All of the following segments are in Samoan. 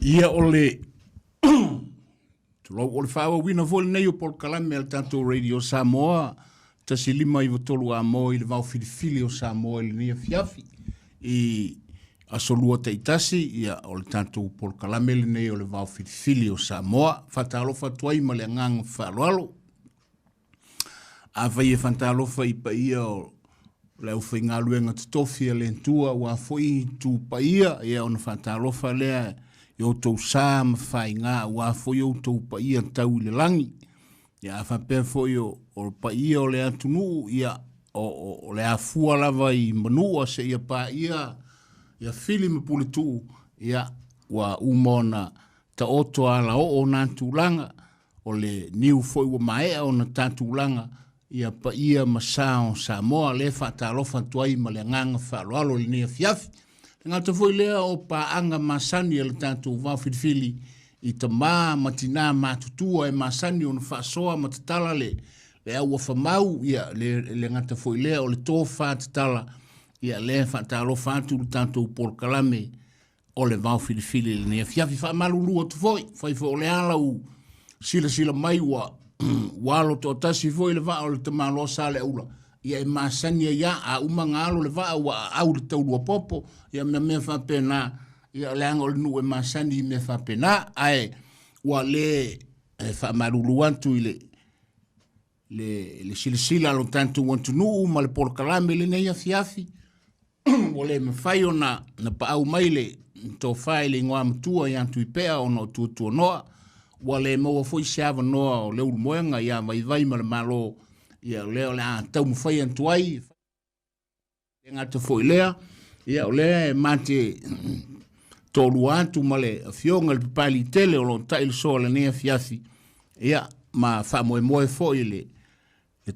Ia o le tulou o le faaauauina foi lenei o polokalame a le tatou Radio Samoa 1593 Amo i le vao filifili o Samoa i lenei afiafi i aso lua taitasi. Ia o le tatou polokalame lenei o le vao filifili o Samoa. Faatalofa atu ai ma le agaga faaaloalo. Afai e fatalofa i paia o le aufaigaluega totofi a le Atua aua foi itu paia, ia ona faatalofa lea i outou sa ma faiga aua foi outou paia tau i le lagi. Ia a faapea foi o paia o le atunuu, ia o le afua lava i Manua seia paia ia Fili ma Puletuu, ia ua uma ona taoto alaoo na tulaga. O le niu foi ua maea ona tatulaga ia paia ma sa o Samoa, lea faatalofa atu ai ma le agaga faaaloalo i lenei afiafi. Le gata foi lea o paaga masani a le tatou vaofilifili i tama ma tinā matutua e masani ona faasoa ma tatala le auafamau, ia le gata foi lea o le tofa tatala, ia lea faatalofa atu le tatou polokalame o le vaofilifili i lenei afiafi. Faamalulu atu foi, fai foi o le ala u silasila mai ua ua alo toatasi foi le vaa o le tamaloa Saleaula, ia e masani ai a a uma ona alo le vaa ua aau le taulua popo, ia mea mea faapena, ia leaga o le nuu e masani i mea faapena, ae ua le e faamalulu atu i le le silasila a lo tatou atunuu ma le polokalame lenei afiafi. Ua le mafai ona na paau mai le tofa i le igoa matua ia Tuipea ona o tuatuanoa. Ua le maua foi se avanoa o Leulumoega ia Vaivai ma le Malo, ia o lea o le a taumafai atu ai. Le gata foi lea, ia o lea e mate toalua atu ma le afioga i le Papalii tele o lo o tai le soa lenei afiafi, ia ma faamoemoe foi le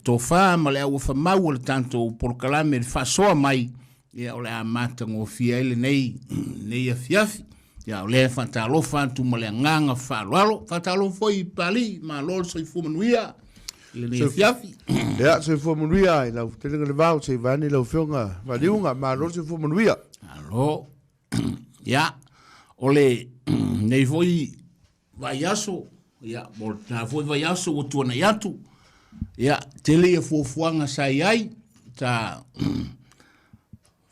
tofa ma le auafamau o le tatou polokalame le faasoa mai, ia o le a matagofie ai lenei lenei afiafi. Ia o lea e faatalofa atu ma le agaga faaaloalo. Faatalofa foi i Papalii, malo le soifua manuia i lenei afiafi. Ia, soifua manuia i lau fetalaiga le vao, se i vaeane lau Afioga Valiuga, malo le soifua manuia. Malo. Ia, o le nei foi vaiaso, ia, mo lena foi vaiaso ua tuanai atu, ia, tele ia fuafuaga sa i ai, sa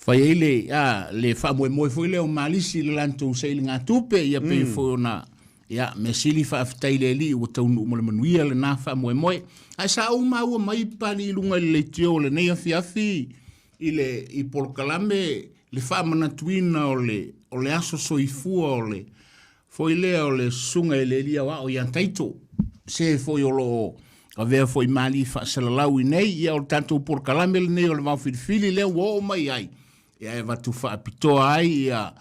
fai ai le, a, le faamoemoe foi lea o Malisi i le latou sailigatupe, ia pei foi ona, ia, mea sili faafetai i le Alii ua taunuu ma le manuia lena faamoemoe. Ae sa ou maua mai Papalii i luga i le leitio o lenei afiafi i le i polokalame le faamanatuina o le o le aso soifua o le foi lea o le susuga i le alii aoao ia Taito, se foi o lo o avea foi ma alii faasalalau i nei, ia o le tatou polokalame lenei o le vaofilifili lea ua oo mai ai, ia e avatu faapitoa ai ia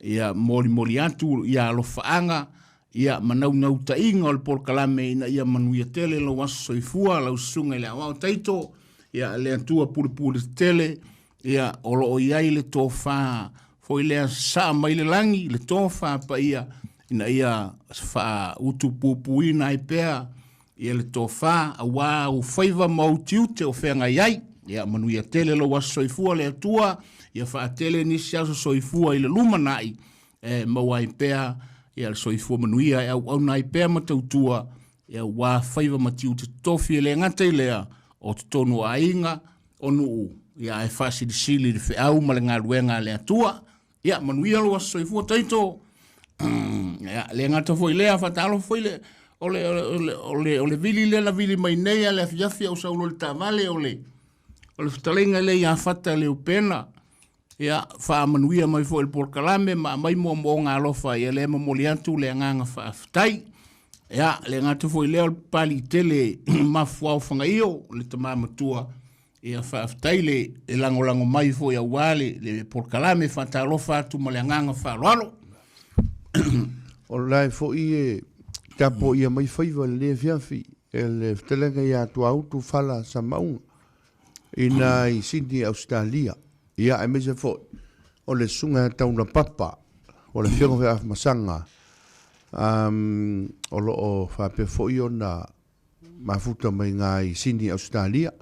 ia molimoli atu ia alofaaga ia ma naunautaiga o le polokalame ina ia manuia tele lou aso soifua lau susuga i le aoao Taito, ia le Atua pulepule tele. Ia, o lo o i ai le tofa foi lea saa mai le lagi, le tofa paia, ina ia faautupupuina ai pea ia le tofa, aua ou faiva ma ou tiute o feagai ai. Ia manuia tele lou aso soifua le Atua, ia faatele nisi aso soifua i le lumanai, e maua ai pea ia le soifua manuia e auauna ai pea ma tautua, ia aua faiva ma tiute totofi e le gata i lea, o totonu o aiga, o nuu, ia ae faasilisili i le feau ma le galuega a le Atua. Ia manuia lou aso soifua Taito. Ia le gata foi lea, faatalofa foi le o le o le o le o le vili lea na vili mai nei a le afiafi au saulo le taavale o le o le fetalaiga lea ia Fata Leupena. Ia, faamanuia mai foi i le polokalame ma aumai moomooga alofa, ia lea e momoli atu le agaga faafetai. Ia, le gata foi lea o le Papalii tele Mafuao Fagaio, le tama matua, ia faafetai le lagolago mai foi aua le, le polokalame, faatalofa atu ma le agaga faaaloalo. O la e foi e tapuaia mai faiva i lenei afiafi e le fetalaiga ia Tuautu Fala Samauga ina i Sydney, Ausetalia. Ia, aemaise foi o le Susuga ia Taulapapa, o le Afioga foi ia Afamasaga, um, o lo o faapea foi ona mafuta mai ngā i Sydney, Ausetalia.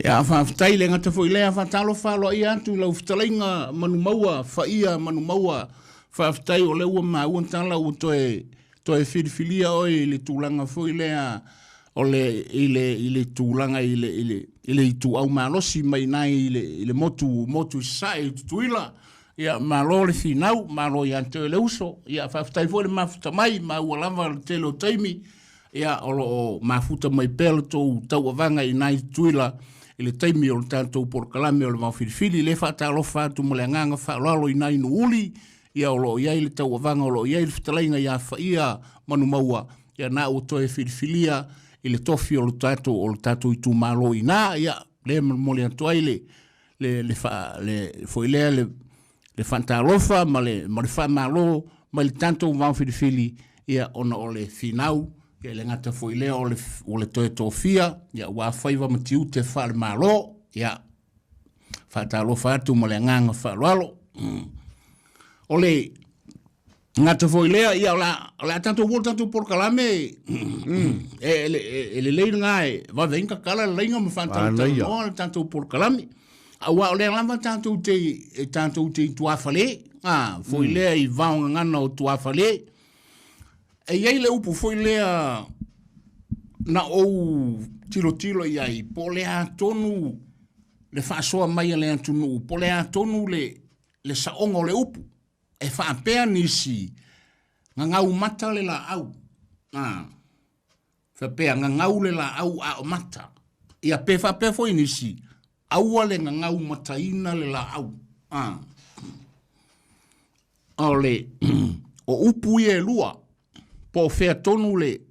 Ia, faafetai le gata foi lea, faatalofa aloaia atu i lau fetalaiga Manumaua, Faia Manumaua, Faafetai o lea ua maua tala ua toe toe filifilia oe i le tulaga foi lea o le i le i le tulaga i le i le i le ituau malosi mai i i le i le motu motu i Sasae i Tutuila. Ia malo le finau, malo ia te oe le uso. Ia faafetai foi le mafuta mai, maua lava le tele o taimi. Ia o lo o mafuta mai pea le tou tauavaga i nai Tutuila i le taimi o le tatou polokalame o le Vaofilifili. Le faatalofa atu ma le agaga faaaloalo i nai Nuuuli, ia o lo o i ai le tauavaga o lo o i ai le fetalaiga ia Faia Manumaua, ia na ua toe filifilia i le tofi o le tatou o le tatou itumalo i ina. Ia le momoli atu ai le le le fa le foi lea le le faatalofa ma le ma le faamalo mai le tatou Vaofilifili, ia ona o le finau, ia le gata foi lea o le o le toe tofia, ia ua faiva ma tiute faale-Malo. Ia faatalofa atu ma le agaga faaaloalo. O le gata foi lea, ia o le a tatou o le tatou polokalame e e lelei lena e vave ai ona tatala le laina ma faatalatalanoa le tatou polokalame. Aua o lea lava tatou te e tatou te i tuafale, a foi lea i vaogagana o tuafale. E i ai le upu foi lea na ou tilotilo i ai, po o le a tonu le faasoa mai a le atunuu, po o le a tonu le le saoga o le upu. E faapea nisi, gagau mata le laau. A, faapea gagau le laau a o mata. Ia pe faapea foi nisi, aua le gagau mataina le laau. A, o le o upu ia e lua, po o fea tonu le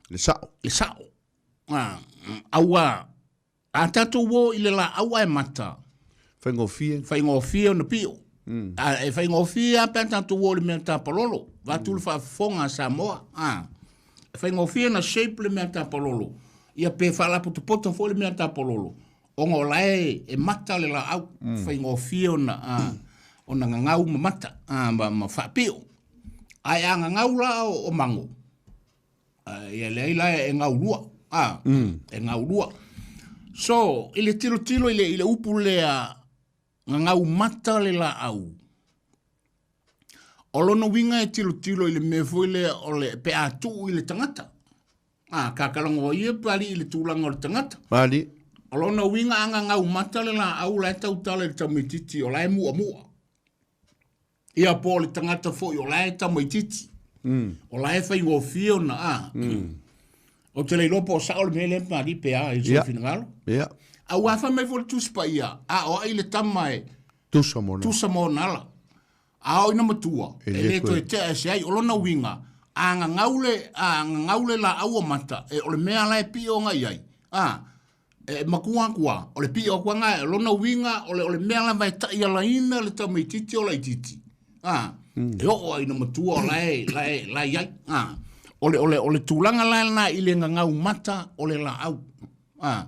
le sao. Le sao. A, aua a tatou o i le laau ae mata, faigofie. Faigofie ona pio. A, e faigofie lava pe a tatou o i le mea tapalolo. Vaeatu le faafofoga a Samoa. A, e faigofie ona shape le mea tapalolo. Ia pe faalapotopoto foi le mea tapalolo, ona o la e, e mata le laau. Faigofie ona, a, ona gagau ma mata, a, ma, ma faapio. Ae a gagau la o, o mago, ia leai la e gaulua, a, e gaulua. So, i le tilotilo i le, i le upu lea, gagau mata le laau, o lona uiga e tilotilo i le mea foi lea o le, pe a tuu i le tagata. A, kakalagoa ia pali i le tulaga o le tagata. Pali. O lona uiga a gagau mata le laau la e tautala i le tamaitiiti o la e muamua. Ia po o le tagata foi o la e tamaitiiti. O la e faigofie ona a. Ou te le iloa po o sao le mea lea Pali pe a i sou finagalo. Ia. Aua fai mai foi le Tusi Paia, a o ai le tama e tusa mo tusa mo ona ala. A oo ina matua, e le toe tea ese ai. O lona uiga, a gagau le, a gagau le laau o mata, e o le mea la e pio ona i ai. A, e matua atu a, o le pio atu ana, o lona uiga, o le, o le mea lava e taialaina le tamaitiiti o laitiiti. A, e oo ai ina matua o la e, la e, la e i ai. A, o le, o le, o le tulaga la lena i le gagau mata o le laau. A,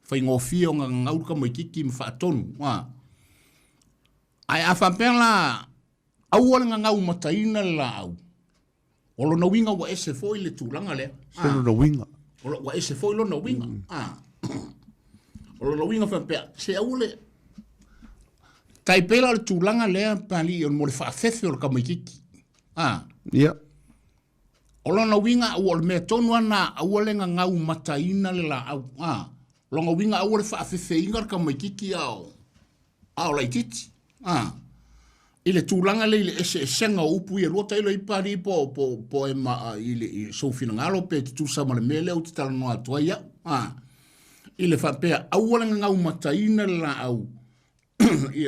faigofie ona gagau le tamaitiiti ma faatonu. A, ae a faapea la, aua le gagau mataina le laau, o lona uiga ua ese foi le tulaga lea. Se lona uiga. O lo, ua ese foi lona uiga. A, o lona uiga faapea, se aua le, tai pei la o le tulaga lea Pali o mo le faafefe o le tamaitiiti. A, Ia. O lona uiga ua o le mea tonu lava lena, aua le gagau mataina le laau. A, lona uiga aua le faafefeina le tamaitiiti a o, a o laitiiti. A, i le tulaga lea i le eseesega o upu ia e lua, tailo i ai Pali po, po, po e ma, i le, i sou finagalo pe tutusa ma le mea lea ou te talanoa atu ai au. A, i le faapea aua le gagau mataina le laau,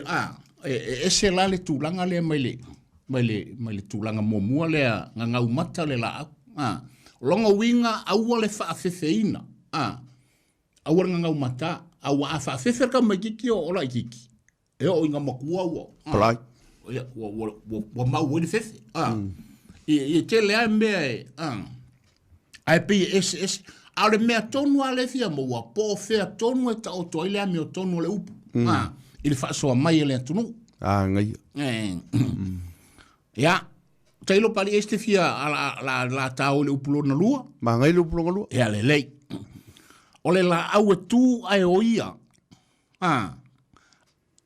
a, e ese la le tulaga lea mai le, mai le, mai le tulaga muamua lea gagau mata le laau. A, o lona uiga aua le faafefeina. A, aua le gagau mata, aua a faafefe le tamaitiiti o, o laitiiti, e oo ina matua ua, a, ua, ua, ua, ua mau ai le fefe. A, e tele lava mea e, a, ae pei e eseese. A o le mea tonu lava lea e fia maua, po o fea tonu e taoto ai le amiotonu o le upu, a, i le faasoa mai a le atunuu. A, gaia. E, ia, tailo Pali e te fia a la, la, la tao i le upu lona lua. Magai le upu lona lua. Ia lelei. O le laau e tu ae o ia. A,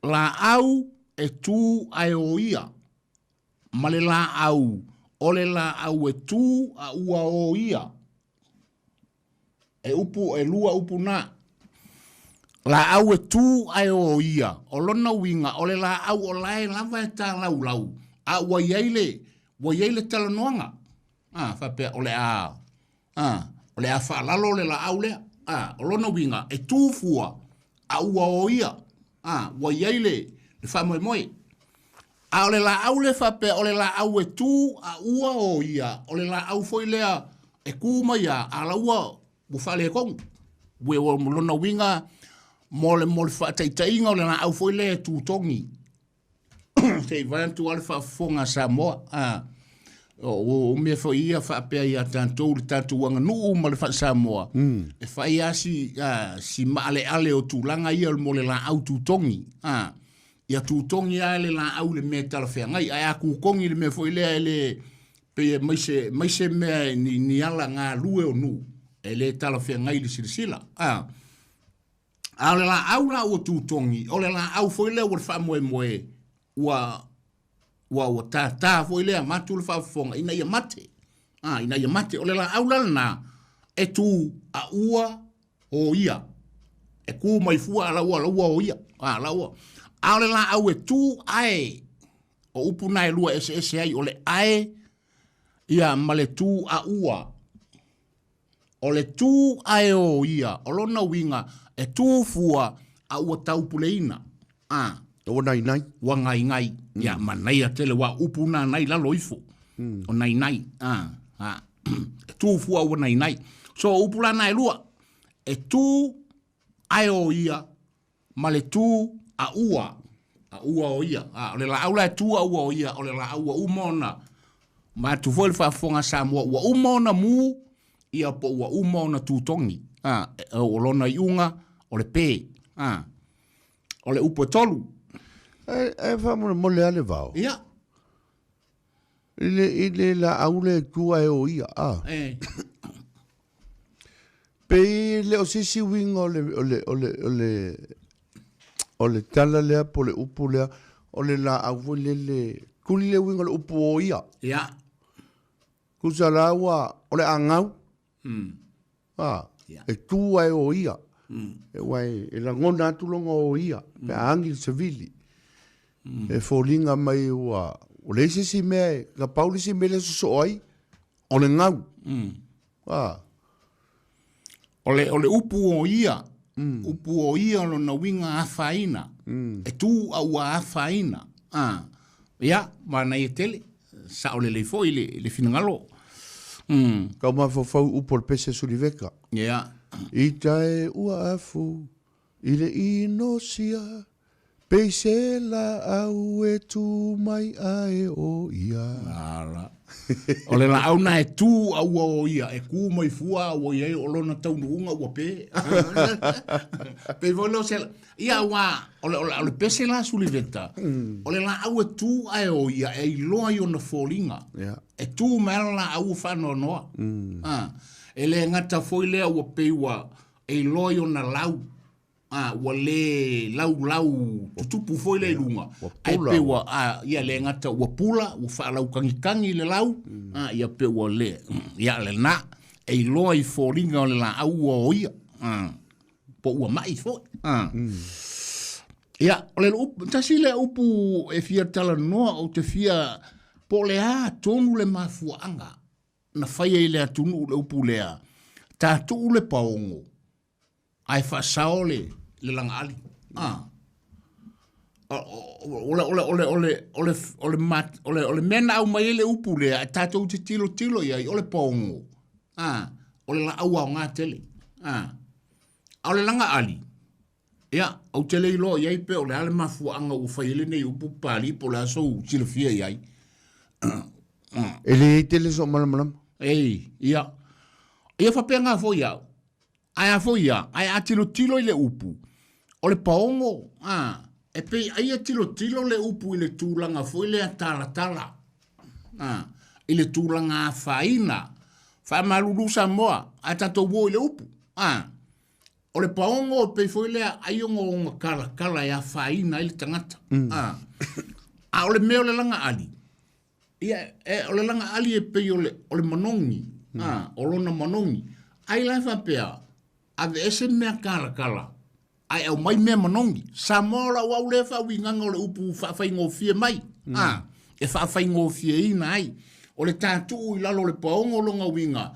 laau e tu ae o ia. ma le laau, o le laau e tu a ua o ia. E upu, e lua upu na. Laau e tu ae o ia. O lona uiga, o le laau o lae lava e talaulau, a ua iai le, ua iai le talanoaga. A, faapea, o le a, a, o le a faalalo le laau lea. A, o lona uiga, e tu fua, a ua o ia. A, ua iai le, le faamoemoe. A o le laau lea faapea, o le laau e tu a ua o ia, o le laau foi lea e ku mai a, a la ua, ua faaletonu. Ua, ua lona uiga, mo le, mo le faataitaiga o le laau foi lea e tutogi. Se i vae atu lava le faafofoga a Samoa. A, o, o mea foi ia faapea ia tatou le tatou aganuu ma le faa-Samoa, e fai lava si, a, si maaleale o tulaga ia mo le laau tutogi. A, ia tutogi lava le laau i le mea e talafeagai, ae a tutogi i le mea foi lea e le, pei e mai se, mai se mea ni, ni ala galue o nuu, e le talafeagai i le silasila. A, a o le laau la ua tutogi, o le laau foi lea ua le faamoemoe, ua, ua, ua tātā foi lea matu le faafofoga ina ia mate. A, ina ia mate. O le laau la lena, e tu a ua o ia. E ku mai fua a la ua, la ua o ia. A, la ua. A o le laau e tu ae, o upu na e lua eseese ai, o le ae, ia ma le tu a ua. O le tu ae o ia, o lona uiga, e tu fua a ua taupuleina. A. Ua nainai. Ua nainai. Ia, manaia tele, ua upu na nai lalo ifo. O nainai. A, a. E tu fua ua nainai. So, o upu la na e lua. E tu ae o ia, ma le tu a ua. A ua o ia. A, o le laau la e tu a ua o ia, o le laau ua uma ona, ma atu foi le faafofoga a Samoa, ua uma ona mu, ia po ua uma ona tutogi. A, o lona iuga, o le pe. A, o le upu e tolu. E, e faamolemole lava le vao. Ia. I le, i le laau lea e tu ae o ia, a. E. Pei e le o se isi uiga o le, o le, o le, o le, o le tala lea po o le upu lea, o le laau foi lele, tuli le uiga o le upu o ia. Ia. Tusa la ua, o le a gau. A, e tu ae o ia. E ua e, e lagona atu lona o ia, pe a agi le savili. E foliga mai ua, ua leai se isi mea e, na pau le isi mea lea e sosoo ai, o le gau. A. O le, o le upu o ia, upu o ia lona uiga afaina. E tu a ua afaina. A, ia, manaia tele. Sao lelei foi le, le finagalo. Kau mafaufau upu o le pese Suliveka. Ia. Ita e ua afu i le inosia, pei se laau e tu mai ae o ia. Ala. O le laau na e tu a ua o ia, e ku mai fua a ua iai o lona taunuuga ua pe. Pei foi lea o se, ia ua, o le, o le, o le pese la Suliveta, o le laau e tu ae o ia, e iloa i ona foliga. Yeah. E tu mai ala laau ua faanoanoa. Ah, e le gata foi lea ua pei ua, e iloa i ona lau. A, ua le laulau tutupu foi lea i luga. Ua Ae pula. pei ua, a, ia le gata ua pula, ua faalaukagikagi le lau, a, ia pei ua le, ia lena, e iloa i foliga o le laau ua o ia, a, po ua mai foi. A. Ia, o le upu, tasi lea upu e fia talanoa, ou te fia, po o le a tonu le mafuaaga na faia i le atunuu le upu lea, tatuu le paogo, ae faasao le, le lagaali. Ah. O le, o le, o le, o le, o le, o le, o le, o le mea na aumai ai le upu lea, e tatou te tilotilo i ai, o le paogo, ah, o le laau aoga tele. Ah. A o le lagaali, ia, ou te le iloa i ai pe o le a le mafuaaga ua fai ai lenei upu Papalii po o le a sou silafia i ai. E leai tele sou malamalama. Ei, ia. Ia faapena foi au. Ae a foi ia, ae a tilotilo i le upu, o le paogo, a, e pei ai e tilotilo le upu i le tulaga foi lea talatala, a, i le tulaga afaina. Faamalulu Samoa, ae tatou o i le upu, a, o le paogo e pei foi lea ai ogaoga talatala e afaina ai le tagata, a. A o le mea o le lagaali, Ia, e, o le lagaali e pei o le, o le manogi, a, o lona manogi. Ai la e faapea, aveese mea kalakala, ae aumai mea manogi. Samoa o lau au lea faauigaga o le upu faafaigofie mai, a, e faafaigofieina ai. O le tatuu i lalo o le paogo lona uiga,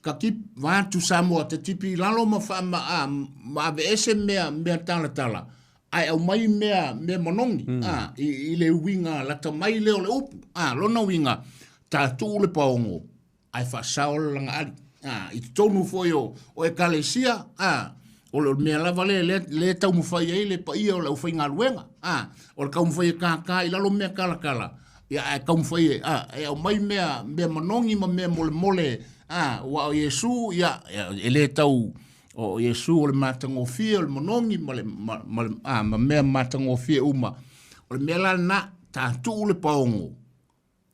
ka tip, vaeatu Samoa, te tipi i lalo ma faa, ma, a, ma aveese mea, mea talatala, ae aumai mea, mea manogi, a, i, i le uiga lata mai lea o le upu. A, lona uiga, tatuu le paogo, ae faasao le lagaali. A, i totonu foi o, o ekalesia, a, o le mea lava lea, lea, lea taumafai ai le paia o le aufaigaluega. A, o le taumafai e kākā i lalo mea kalakala, ia, ae taumafai e, a, e aumai mea, mea manogi ma mea molemole, a, aua o Iesu, ia, e le tau, o Iesu o le matagofie, o le manogi ma le, ma, ma, a, ma mea matagofie uma. O le mea la lena, tatuu le paogo,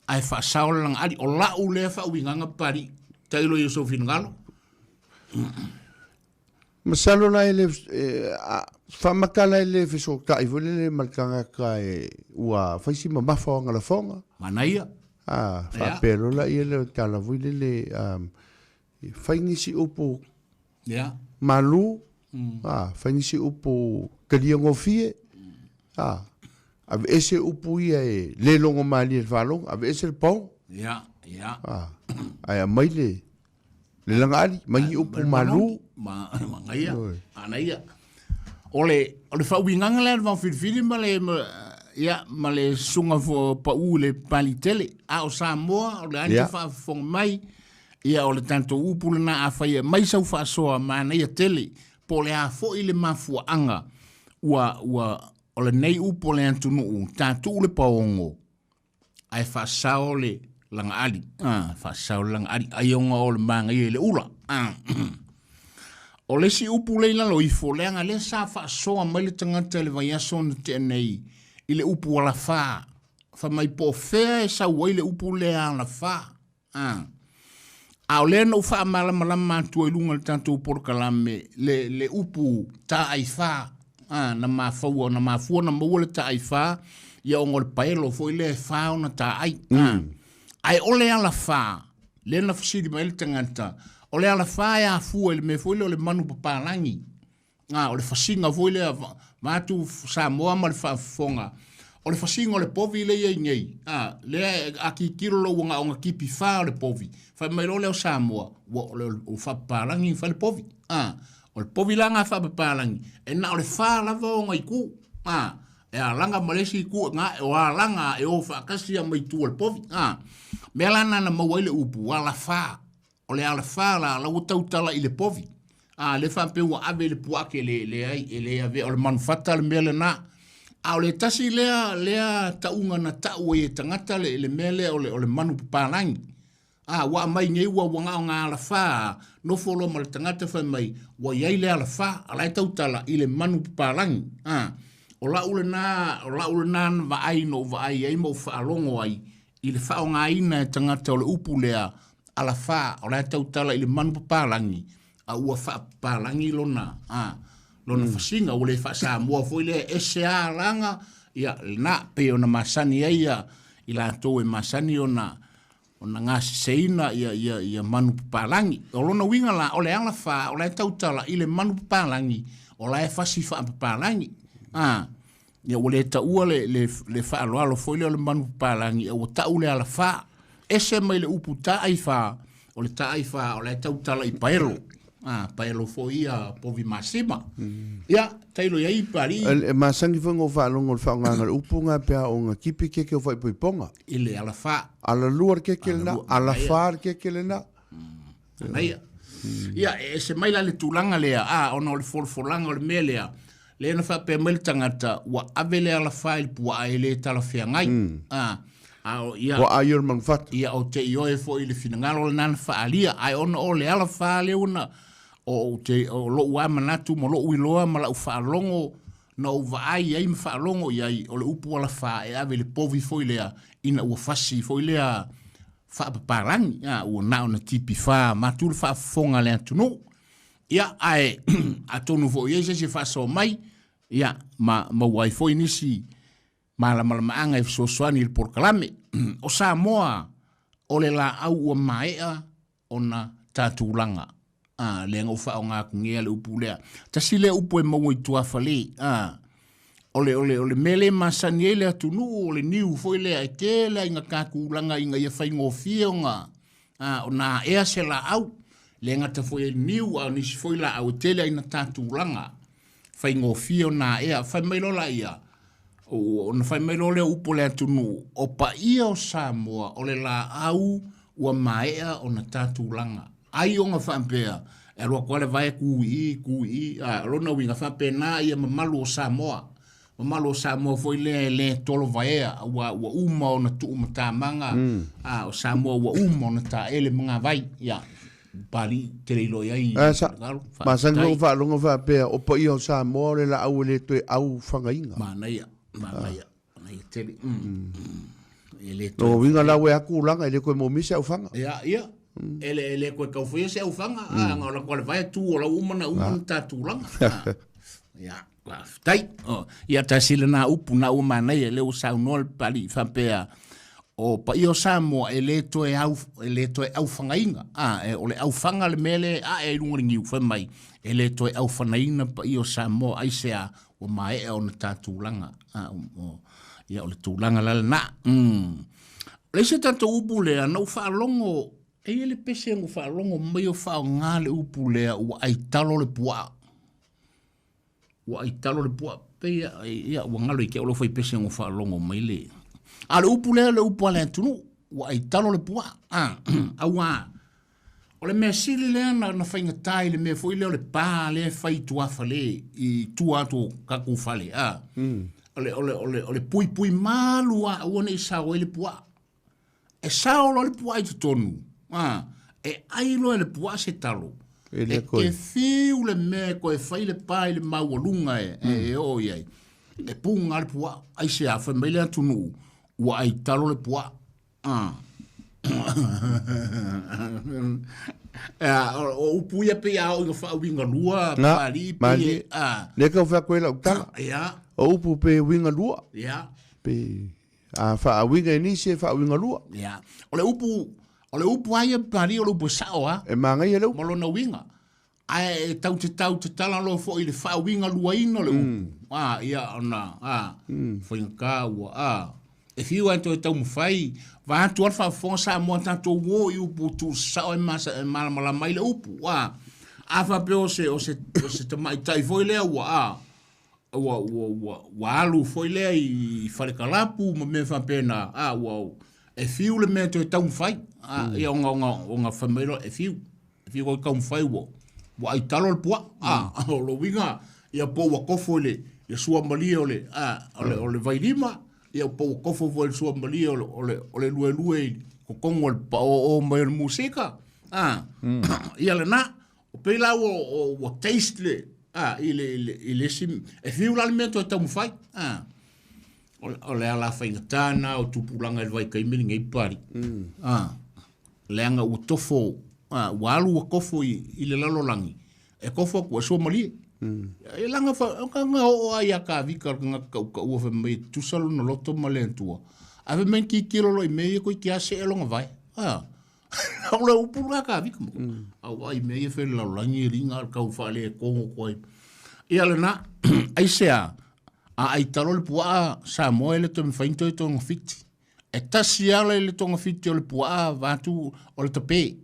ae faasao le lagaali. O lau lea faauigaga Papalii, tailo i o sou finagalo. Masalo la e le faamata la e le fesootai foi lele ma le tagata e ua fai si mamafa o ana lafoga. Manaia. A, faapea loa laia lea o le tala foi lele, fai nisi upu malu, fai nisi upu taliagofie, aveese upu ia e le logomalie i le faalogo, aveese le paogo. Ae aumai le le lagaali, mai ni upu malu. Manaia, manaia. O le, o le faauigaga lea o le vaofilifili ma le, ma, ia, ma le susuga pau i le Palitele. A o Samoa, o le a te faafofoga mai, Ia, o le tatou upu lena afai e aumai sau faasoa manaia tele, po o le a foi le mafuaaga ua, ua, o lenei upu o le atunuu, tatuu le paogo, ae faasao le lagaali. Ah, faasao le lagaali, ai ona o le manaia i le ula. Ah. O le isi upu lea i lalo ifo, leaga lea sa faasoa mai le tagata i le vaiaso na tea nei i le upu alafā. Fai mai po o fea e sau ai le upu lea alafā. A. A o lea na ou faamalamalama atu ai i luga o le tatou polokalame le, le upu taai-fa, a, na mafaua, na mafua na maua le taai-fa, ia ona o le paelo foi lea e fa ona taai. A. Ae o le alafa, lea na fesili mai ai le tagata, o le alafa e afua i le mea foi lea o le manu papalagi. A, o le fasiga foi lea, vaeatu Samoa ma le faafofoga, o le fasiga o le povi lea e i ai nei, a, lea a tilotilo loa ua na o na tipi fa o le povi, fai mai loa lea o Samoa, ua, o le ua faapapalagi na fai le povi. A, o le povi la na faapapalagi, e na o le fa lava ona itu, a, e alaga ma le isi itu, na, o alaga e o faatasi lava ma itu o le povi. A, mea la na na maua ai le upu, alafa. O le alafā la, la ua tautala i le povi. A, lea faapea ua ave i le puake, le, leai, e le avea, o le manufata le mea lena. A o le tasi lea, lea tauga na tau ai e tagata le, le mea lea o le, o le manu papalagi. A, ua aumai nei ua, ua na o na alafā, nofo loa ma le tagata fai mai, ua i ai le alafā, a la e tautala i le manu papalagi. A, o lau lena, o lau lena na vaai na ou vaai ai ma ou faalogo ai i le faaaogaina e tagata o le upu lea, alafā, o la e tautala i le manu papalagi, a ua faapapalagi lona, a, lona fasiga, ua le faa-Samoa foi lea, e ese lava alaga, ia, lena, pei ona masani ai ia i latou e masani ona, ona gaseseina ia, ia, ia manu papalagi. O lona uiga la, o le alafā, o la e tautala i le manu papalagi, o la e fasi faapapalagi. A, Ia ua le taua le, le, le faaaloalo foi lea o le manu papalagi, a ua tau le alafā. Ese mai le upu taai-fa, o le taai-fa o la e tautala i paelo. A, paelo foi ia povi masima. Ia, tailo i ai Papalii. E masani foi ona ou faalogo i le faaaogaina o le upu lena pe a oo ina tipi keke o faaipoipoga. I le alafā. Alalua le keke lena, alafā le keke lena. Manaia. Ia, e ese mai la le tulaga lea, a, ona o le folafolaga o le mea lea, lea na faapea mai le tagata, ua ave le alafā i le puaa e le talafeagai. A, a o, ia. Puaa ia o le manufata. Ia, ou te ioe foi i le finagalo lena na faaalia, ae ona o le alafā lea ua na, o, ou te, o lou lava manatu ma lou iloa ma lau faalogo, na ou vaai ai ma faalogo i ai, o le upu alafā e ave i le povi foi lea, ina ua fasi foi lea faapapalagi, a, ua na ona tipi fa matu le faafofoga a le atunuu. Ia, ae atonu foi i ai se isi e faasoa mai, ia, ma maua ai foi nisi malamalamaaga e fesoasoani i le polokalame. O Samoa o le laau ua maea ona tatulaga. A, lea na ou faaaoga atu nei le upu lea. Tasi lea upu e maua i tuafale. A, o le mea le masani ai le atunuu o le niu foi lea e tele ai na tatulaga ina ia faigofie ona ona aea se laau. Le gata foi ai niu a o nisi foi laau e tele ai na tatulaga faigofie ona aea. Fai mai loa laia, ona fai mai loa lea o upu o le atunuu, o paia o Samoa o le laau ua maea ona tatulaga. Ai ona faapea, e alu atu lava le vae tu i i, tu i i, a, o lona uiga faapena ia mamalu o Samoa. Mamalu o Samoa foi lea e le tolo vaea, ua uma ona tuumatamaga, a, o Samoa ua uma ona taele magavai. Ia, Papalii, te le iloa i ai. A, sa, masani foi faalogo faapea, o paia o Samoa o le laau e le toe aufagaina. Manaia, manaia, manaia tele. E le toe. Lona uiga la ua e atu tulaga e le toe moomia se aufaga. Ia, ia. E le toe tau faia se aufaga, a, na o la le vae tu o lau uma na uma na ta tulaga. Ia, faafetai. Ia, tasi lena upu na ua manaia, lea ua saunoa le Papalii faapea, o paia o Samoa e le toe au, e le toe aufagaina. A, e, o le aufaga le mea lea e ae ai luga o le niu, fai mai, e le toe aufagaina paia o Samoa, aisea, ua maea ona tatulaga. A, o, ia, o le tulaga la lena. O le isi tatou upu lea, na ou faalogo, e i ai le pese na ou faalogo mai o faaaoga le upu lea, ua aitalo le puaa. Ua aitalo le puaa, pei ia, ua galo i te au lau faipese na ou faalogo mai le. A o le upu lea, o le upu a le atunuu, ua aitalo le puaa. A, auā, o le mea sili lea na faigata i le mea foi lea o le pa lea e fai i tuafale, i tua atu o tatou fale, a. O le puipui malu lava aua ne i sao ai le puaa. E sao loa le puaa i totonu, a, e ai loa e le puaa se talo. E le E te fiu le mea e toe fai le pa i le maualuga e oo i ai. E puga le puaa, aisea, fai mai le atunuu, ua aitalo le puaa. A. O upu ia pei a oo ina faauiga lua, Na, Papalii, pei malie. A. Lea tau fai atu ai lau tala. Ia. O upu pe uiga lua. Ia. Pe a faauiga e nisi e faauiga lua. Ia. O le upu lava ia Papalii, o le upu e sao lava. E magaia le upu. Ma lona uiga. Ae tau te tau te tala loa foi i le faauiga luaina o le upu. A, ia, ona, a, faigata ua, a. E fiu lava toe taumafai, vaeatu lava le faafofoga Samoa tatou o i upu tuusasao e e malamalama ai le upu. A, a faapea o se tamaitai foi lea ua, a, ua alu foi lea i falekalapu ma mea faapena, a, ua, e fiu le mea toe taumafai. A, ia, ona fai mai loa, e fiu. E fiu toe taumafai ua aitalo le puaa. A, o lo uiga, ia po ua kofo i le suamalie o le, a, o le vailima, ia po ua kofo foi i le suamalie o le luelue i totonu o le paoo mai o le musika. A, ia lena. O pei la ua taste le, a, i le isi, e fiu la le mea toe taumafai. A, o le ala faigata na o tupulaga i le vaitaimi lenei, Papalii. A, leaga ua tofo, a, ua alu ua kofo i le lalolagi, e kofo atu e suamalie. E laga fa, o ka nga oo ai a ka vika le tagata tautaua fai mai e tutusa lona loto ma le Atua. Ae fai mai tilotilo loa i mea ia toeitiiti lava see lona vae. A, o le upu lena ka vika mo. Au ai mea ia fai le lalolagi e liga le tau faaletogo koe. Ia lena, aisea, a aitalo le puaa Samoa e le toe mafai ona toe togafiti. E tasi lava le togafiti o le puaa vaeatu o le tape.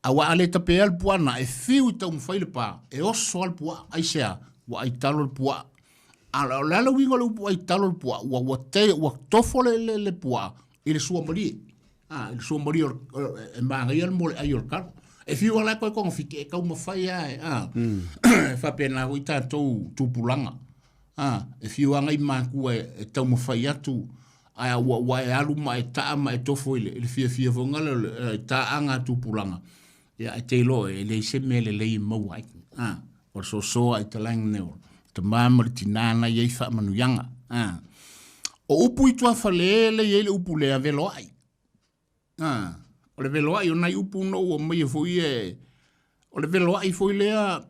Aua a le tapea le puaa na, e fiu i taumafai le pa, e oso lava le puaa, aisea, ua aitalo le puaa. A o le a le uiga o le upu aitalo le puaa, ua tofo le puaa i le suamalie. A, i le suamalie e magaia le mo le ai o le talo. E fiu lava la e toe togafiti, e taumafai lava e, a, e faapena foi tatou tupulaga. A, e fiu lava nai matua e taumafai atu, ae ua e alu ma e taa ma e tofo i le fiafia foi ngale o le taaga a tupulaga. Ia, e te iloa e leai se mea lelei e maua ai. A, o le sosoa i talagi nei o tama ma le tina na i ai faamanuiaga. A, o upu i tuafale le i ai le upu lea veloai. A, o le veloai o nai upu na ua aumaia foi e, o le veloai foi lea,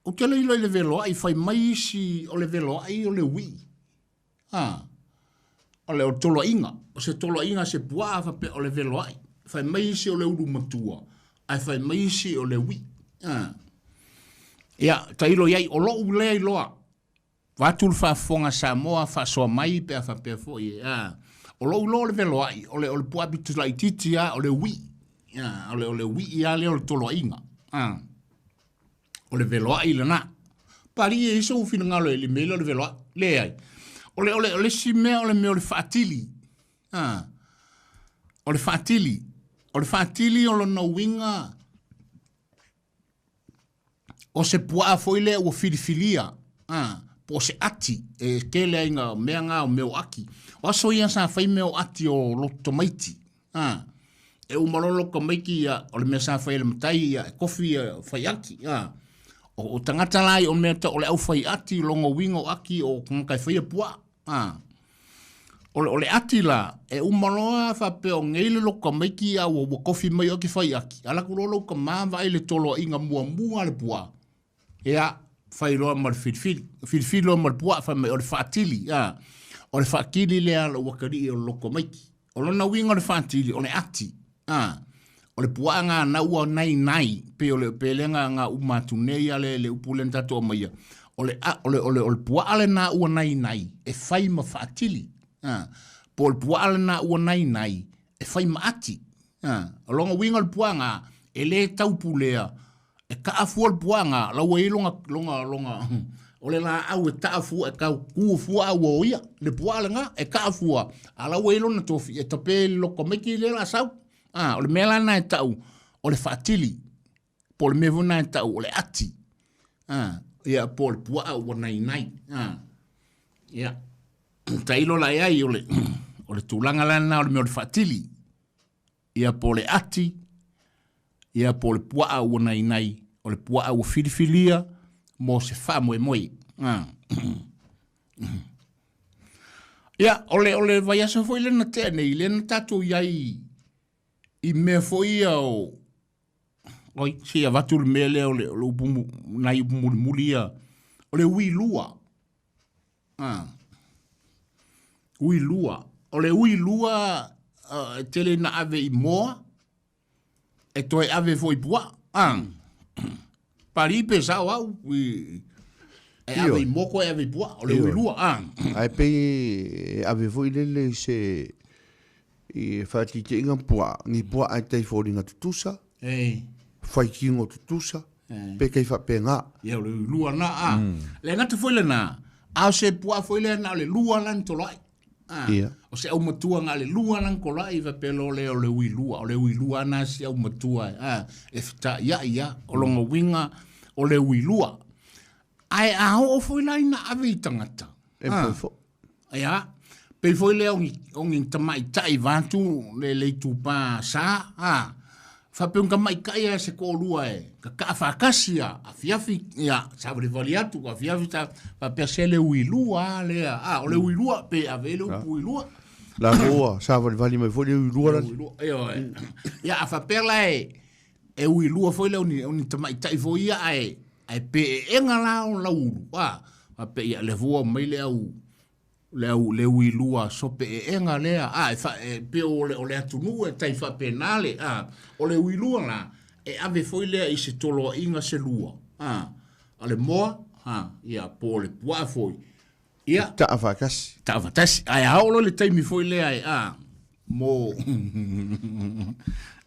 ou te le iloa i le veloai, fai mai isi o le veloai o le uii. A, O le toloaiga, o se toloaiga se puaa faapea o le veloai. Fai mai isi o le ulu matua, ae fai mai isi o le uī. A. Ia, tailo i ai, o lou lea iloa, vaeatu le faafofoga a Samoa, faasoa mai pe a faapea foi e, a. O lou iloa o le veloai, o le, o le puaa pito laitiiti lava, o le uī. A, o le, o le uī lava lea o le toloaiga. A. O le veloai lena. Papalii e i ai sou finagalo i le mea lea o le veloai. Leai. O le, o le, o le isi mea o le mea o le faatili. A. O le faatili. O le faatili o lona uiga o se puaa foi lea ua filifilia. A. Po o se ati e tele ai ngā mea ngā o mea o ati. O aso ia sa fai mea o ati o loto tamaiti. A, e uma loa lou tamaiti ia, o le mea sa fai e le matai ia, e kofi ia fai ati. A, o, o tagata la ia o mea tau o le au fai ati, lona uiga o ati o tagata e faia puaa. A, o le, o le ati la, e uma loa faapea o nei le lou tamaiti a ua, ua kofi mai oe e te fai ati, alu atu loa lou tama vaai le toloaiga muamua a le puaa, Ia, fai loa ma le filifili. Filifili loa ma le puaa, fai mai, o le faatili, a. O le faatili lea a lou atalii o le loto maiti. O lona uiga o le faatili, o le ati, a. O le puaa na na ua nainai, pei o le, pe lea na, na uma atu nei a le, le upu lea na tatou aumaia. O le, a, o le, o le, o le puaa lena ua nainai, e fai ma faatili, a. Po o le puaa lena ua nainai, e fai ma ati, a. O lona uiga o le puaa na, e le taupulea, E kaa fua le puaa la ua i ai lona, lona, lona, o le laau e taa fua, e tau ku fua a ua o ia, le puaa lena, e kaa fua, a la ua i ai lona tofi, e tape i le loto tamaiti lea o le a sau. A, o le mea la lena e tau, o le faatili, po o le mea foi lena e tau o le ati, a, ia, po o le puaa ua nainai, a. Ia, tailo la i ai, o le, o le tulaga la lena o le mea o le faatili. ia po o le ati, ia po o le puaa ua nainai, o le puaa ua filifilia mo se faamoemoe. Ah. Ia, o le, o le vaiaso foi lea na tea nei, lea na tatou i ai i mea foi ia o, oi, se i avatu le mea lea o le, o le upu, nai upu mulimuli ia, o le uilua. Ah. Ui lua. O le ui lua e tele ina ave i moa, e toe ave foi i puaa. Ah. Pari pe sao au i e ave i moa koe ave i puaa. O le ui lua. Ah. Ae pei e ave foi lele i se i faataitaiga puaa, ni puaa e tai foliga tutusa, Ei. faitino tutusa, pe tai faapena. Ia o le lua na a. Le gata foi lena, a o se puaa foi lea na o le lua la na toloai. A, Ia. o se aumatua na o le lua la na toloai faapea loa lea o le ui lua, o le ui lua na si aumatua a, e feta'ia'i a, o lona uiga o le ui lua. Ae a oo foi la ina ave i tagata, E mafai foi. Ia, pei foi lea o ni, o ni tamaitai vaeatu le, le itupa sa, a, faapea o ni tamaitai a se toalua e tataa faatasi a, afiafi, ia, savalivali atu, afiafi sa, faapea se le ui lua a lea, a, o le ui lua, pe ave ai le upu ui lua. La ua savalivali mai foi le ui lua la. Ioe. Ia, a faapea la e, e ui lua foi lea o ni, o ni tamaitai foi ia, ae, ae peeega la o lau ulu, a, faapea, ia, lea foi ua aumai le au, le au le ui lua sope eega lea, a, e fa, e pei o le, o le atunuu e tai faapena le, a, o le ui lua la, e ave foi lea i se toloaiga se lua, a, o le moa, a, ia, po o le puaa foi, ia. Taa faatasi. Taa faatasi. Ae a oo loa i le taimi foi lea e, a, mo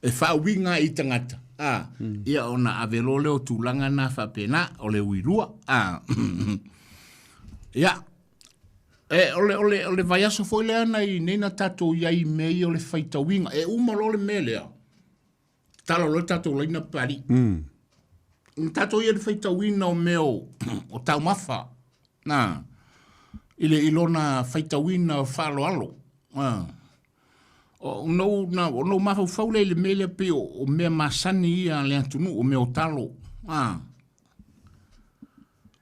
e faauiga ai i tagata, a, ia ona ave loa lea o tulaga na faapena, o le ui lua, a. Ia, e, o le, o le, o le vaiaso foi lea na i nei na tatou i ai i mea ia o le faitauina. E uma loa le mea lea, tala loa le tatou laina Papalii. Na tatou i ai i le faitauina o mea o, o taumafa, na, i le, i lona faitauina faaaloalo. A. O, ona ou, na, ona ou mafaufau lea i le mea lea pei o, o mea masani ia a le atunuu, o mea o talo. A.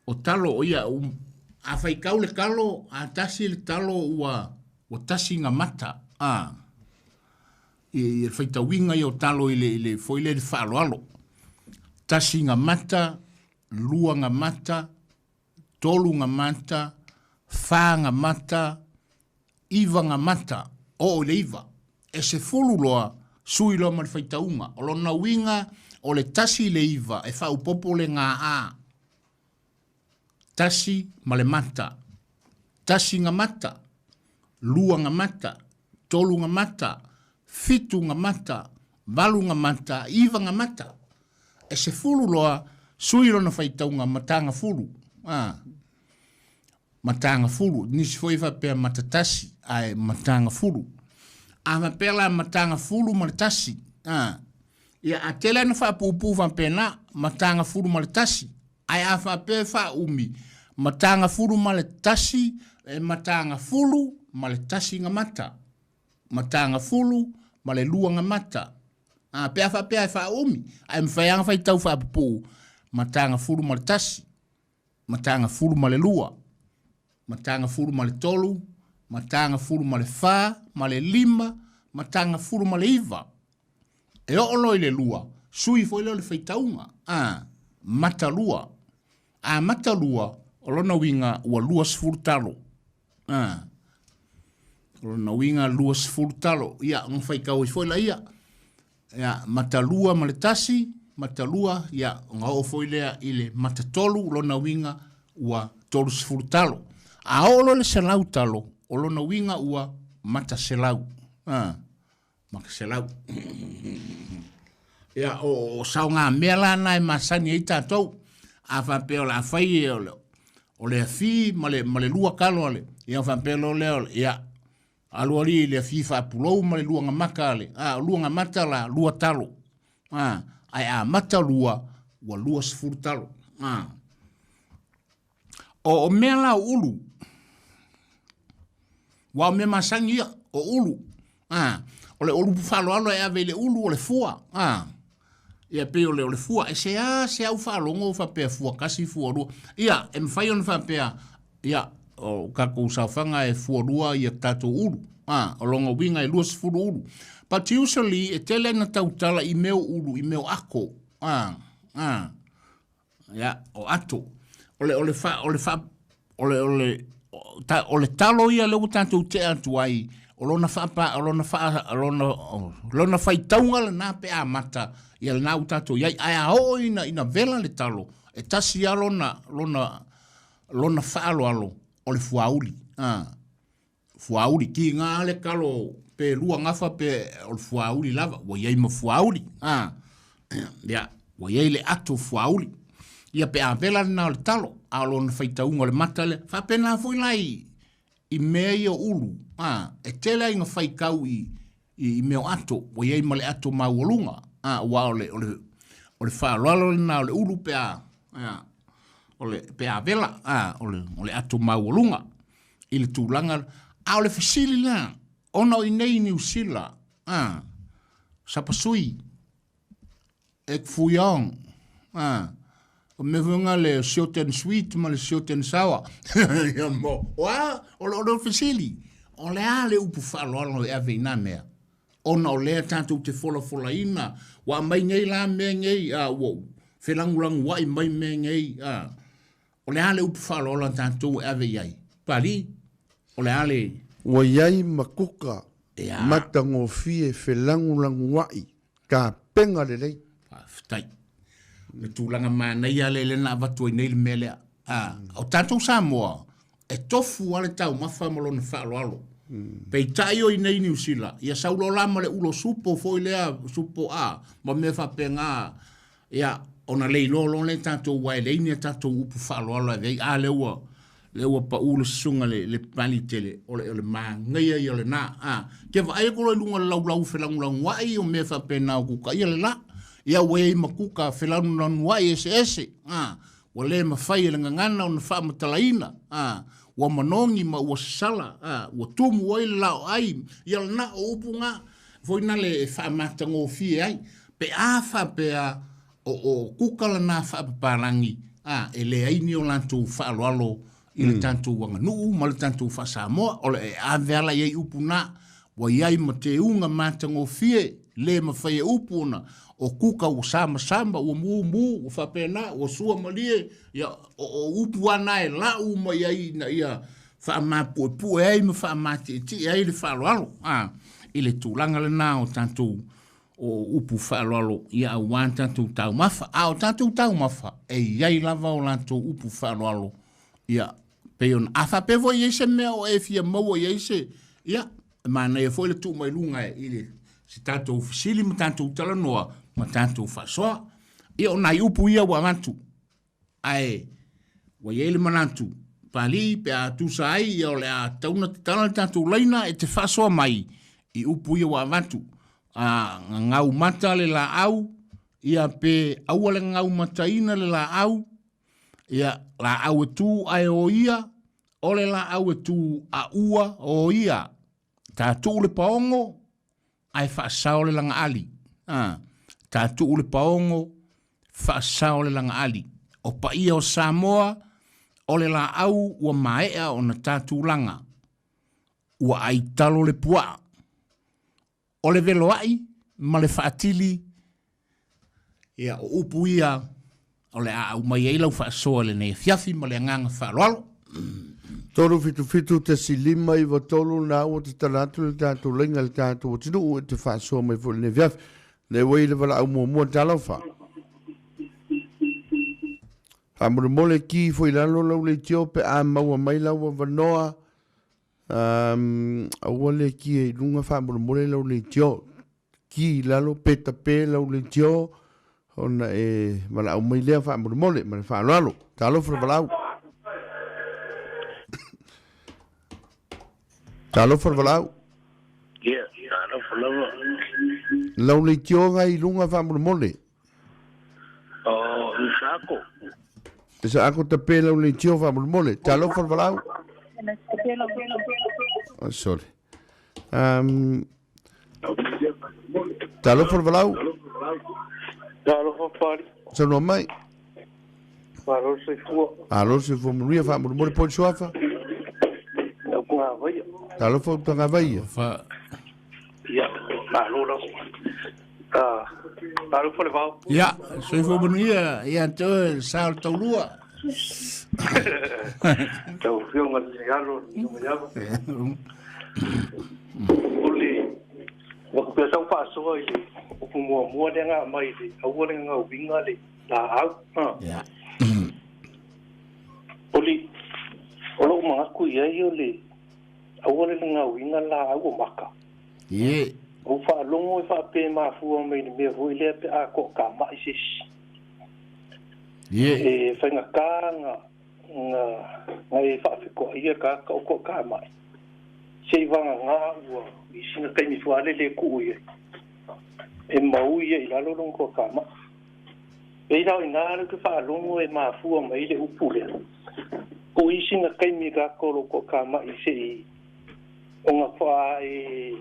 O talo, o ia, um, a faitau le talo, a tasi le talo ua, ua tasi na mata. A. I, i le faitauina ia o talo i le, i le foi lea i le faaaloalo. Tasi na mata, lua na mata, tolu na mata, fa na mata, iva gamata, oo i le iva. E 10 loa, sui loa ma le faitauga. O lona uiga, o le 1 i le 9, e faaopoopo le gaa. 1 ma le mata, 1 gamata, 2 gamata, 3 gamata, 7 gamata, 8 gamata, 9 gamata. E 10 loa, sui lona faitauga mataga fulu. Mataga fulu. Nisi foi faapea matatasi, ae mataga fulu. A faapea la mataga fulu ma le 1. Ia, a tele ana faapuupuu faapena, mataga fulu ma le 1. Ae a faapea e faaumi, mataga fulu ma le 1, e mataga fulu ma le 1 gamata. Mataga fulu ma le 2 gamata. A pe a faapea e faaumi, ae mafai lava ona faitau faapupuu, mataga fulu ma le 1, mataga fulu ma le 2, mataga fulu ma le 3, mataga fulu ma le 4, ma le 5, mataga fulu ma le 9. E oo loa i le 2, sui foi lea o le faitauga, mata 2. A mata 2, o lona uiga ua 20 talo. O lona uiga 20 talo. Ia, ona faitau ai foi laia. Ia, mata 2 ma le 1, mata 2, ia, ona oo foi lea i le mata 3, lona uiga ua 30 talo. A oo loa le 100 talo, o lona uiga ua mata 100. Mata 100. Ia, o saogamea la na e masani ai tatou. A faapea o le a fai e o le afi ma le 2 talo ale. Ia, faapea loa lea o le, ia, alu ali i le afi faapulou ma le 2 gamata ale. O 2 gamata la, 2 talo. Ae a mata 2, ua 20 talo. O mea la o ulu, ua o mea masani ia, o ulu. O le ulu faaloalo e ave i le ulu o le fua. Ia pei o le fua. E se a se au faalogo faapea fua 1, fua 2. Ia, e mafai ona faapea, ia, o tatou saofaga e fua 2 ia tatou ulu. O lona uiga e 20 ulu. But usually, e tele na tautala i mea o ulu, i mea o ato. Ia, o ato. O le, o le fa, o le fa, o le, o le, o le talo ia lea ua tatou tea atu ai, o lona faapa, o lona fa, o lona, lona faitauga lena pe a mata, ia lena ua tatou iai. Ae a oo ina vela le talo, e tasi lava lona faaloalo o le fuauli. Fuauli, ki ngā le talo pe 2 gafa pe o le fuauli lava, ua iai ma fuauli. Ia, ua iai le ato fuauli. Ia pe a vela lena o le talo, a o lona faitauga o le mata lea. Faapena foi la i mea ia o ulu. E tele ai na faitau i mea o ato, ua iai ma le ato maualuga. Ua o le faaloalo lena o le ulu pe a, o le, pe a vela, o le ato maualuga. I le tulaga, a o le fesili la, ona o i nei Niu Sila, sapasui, e kufuiong, o mea foi nga le short and sweet ma le short and sour. Ia mo, o a, o le fesili, o le a le upu faaloalo e ave i nā mea. Ona o lea tatou te folafolaina, ua mai nei la mea nei, ua felagulaguai mai mea nei, o le a le upu faaloalo a tatou e ave i ai. Pali, o le a le... Ua iai makuka, matagofie felagulaguai, tapenga lelei. Faafetai. Le tulaga manaia le lena avatu ai nei le mea lea. O tatou Samoa, e tofu lava le taumafa ma lona faaloalo. Peitai o i nei Niu Sila, ia saulo la ma le ulo supo foi lea, supo a, ma mea faapena, ia, ona le iloa loa le tatou uae leai ni a tatou upu faaloalo e ave ai. A, lea ua pau le susuga le pali tele, o le manaia ia lena. Ke vaai atu loa i luga o le laulau felagulaguai o mea faapena o kuka ia le la. Ia ua iai ma kuka felagulaguai eseese. Ua le mafai e le gagana ona faamatalaina. Ua manogi ma ua sasala. Ua tumu ai le laoai. Ia lena o upu ngā. Foi na le e faamatagofie ai. Pe a faapea o kuka lana faapapalangi, e leai ni o latou faaloalo i le tatou aganuu ma le tatou faasamoa. O le e ave ala i ai upu na, ua iai ma teuga matagofie, le mafai e upu ona o kuka ua samasama, ua mumu, ua faapena, ua sua malie, ia, o upu ana e lau mai ai ina ia Faamapuepue ai ma faamati'eti'e ai le faaaloalo a i le tulaga lena o tatou o upu faaaloalo ia auā tatou taumafa. A o tatou taumafa e iai lava o latou upu faaaloalo ia pei ona a faapea foi i ai se mea o e fia maua i ai se ia e manaia foi le tuu mai luga i le se tatou fesili ma tatou talanoa ma tatou faasoa. Ia o nai upu ia ua avatu ae ua i ai le manatu Palii pe a tusa ai ia o le a tatau ona tatala le tatou laina e te faasoa mai i upu ia ua avatu. A gagau mata le laau ia pe aua le gagau mataina le laau ia laau e tu ae o ia o le laau e tu a ua o ia. Tatuu le paogo ae faasao le lagaali. A, tatuu le paogo, faasao le lagaali. O paia o Samoa, o le laau ua maea ona tatulaga, ua aitalo le puaa. O le veloai ma le faatili, ia o upu ia o le a aumai ai lau faasoa i lenei afiafi ma le agaga faaaloalo. 377.593 na ua tatala atu le tatou laina i le tatou atunuu e te faasoa mai foi i lenei afiafi. Lea ua i le valaau muamua talofa. Faamolemole ki foi lalo lau leitio pe a maua mai lau avanoa. Aua le ki e i luga faamolemole lau leitio. Ki i lalo pe tape lau leitio ona e valaau mai lea faamolemole ma le faaaloalo. Talofa le valaau. Talofa le valaau. Ia, talofa lava. Lau leitio ga i luga faamolemole. O, Isako. Isako tape lau leitio faamolemole. Talofa le valaau. Oh, sorry. Talofa le valaau. Talofa Pali. Saunoa mai. Malo le soifua. Malo le soifua manuia faamolemole po le suafa. Utagavaia. Talofa Utagavaia. Ia, malo lava. Talofa le vao. Ia, soifua manuia ia te oe sa o le taulua. Tau afioga le alo le Maiava. O le ua pea sau faasoa i le upu muamua lea na aumai i le aua le gagauiga le laau. Ia. O le o lou manatu i ai o le aua le gagauiga le laau o maka. Ie. Ua ou faalogo e faapea e mafua mai i le mea foi lea pe a toatamai se isi. Ie. E faigata na na e faafetoaia le tagata o toatamai se i vagana ua i sina taimi foi lea le tuu i ai e mau ia i lalo lona toatamai. Pei la o i ina lea ou te faalogo e mafua mai le upu lea, po o i sina taimi tagata o lo o toatamai se i ona faatoa e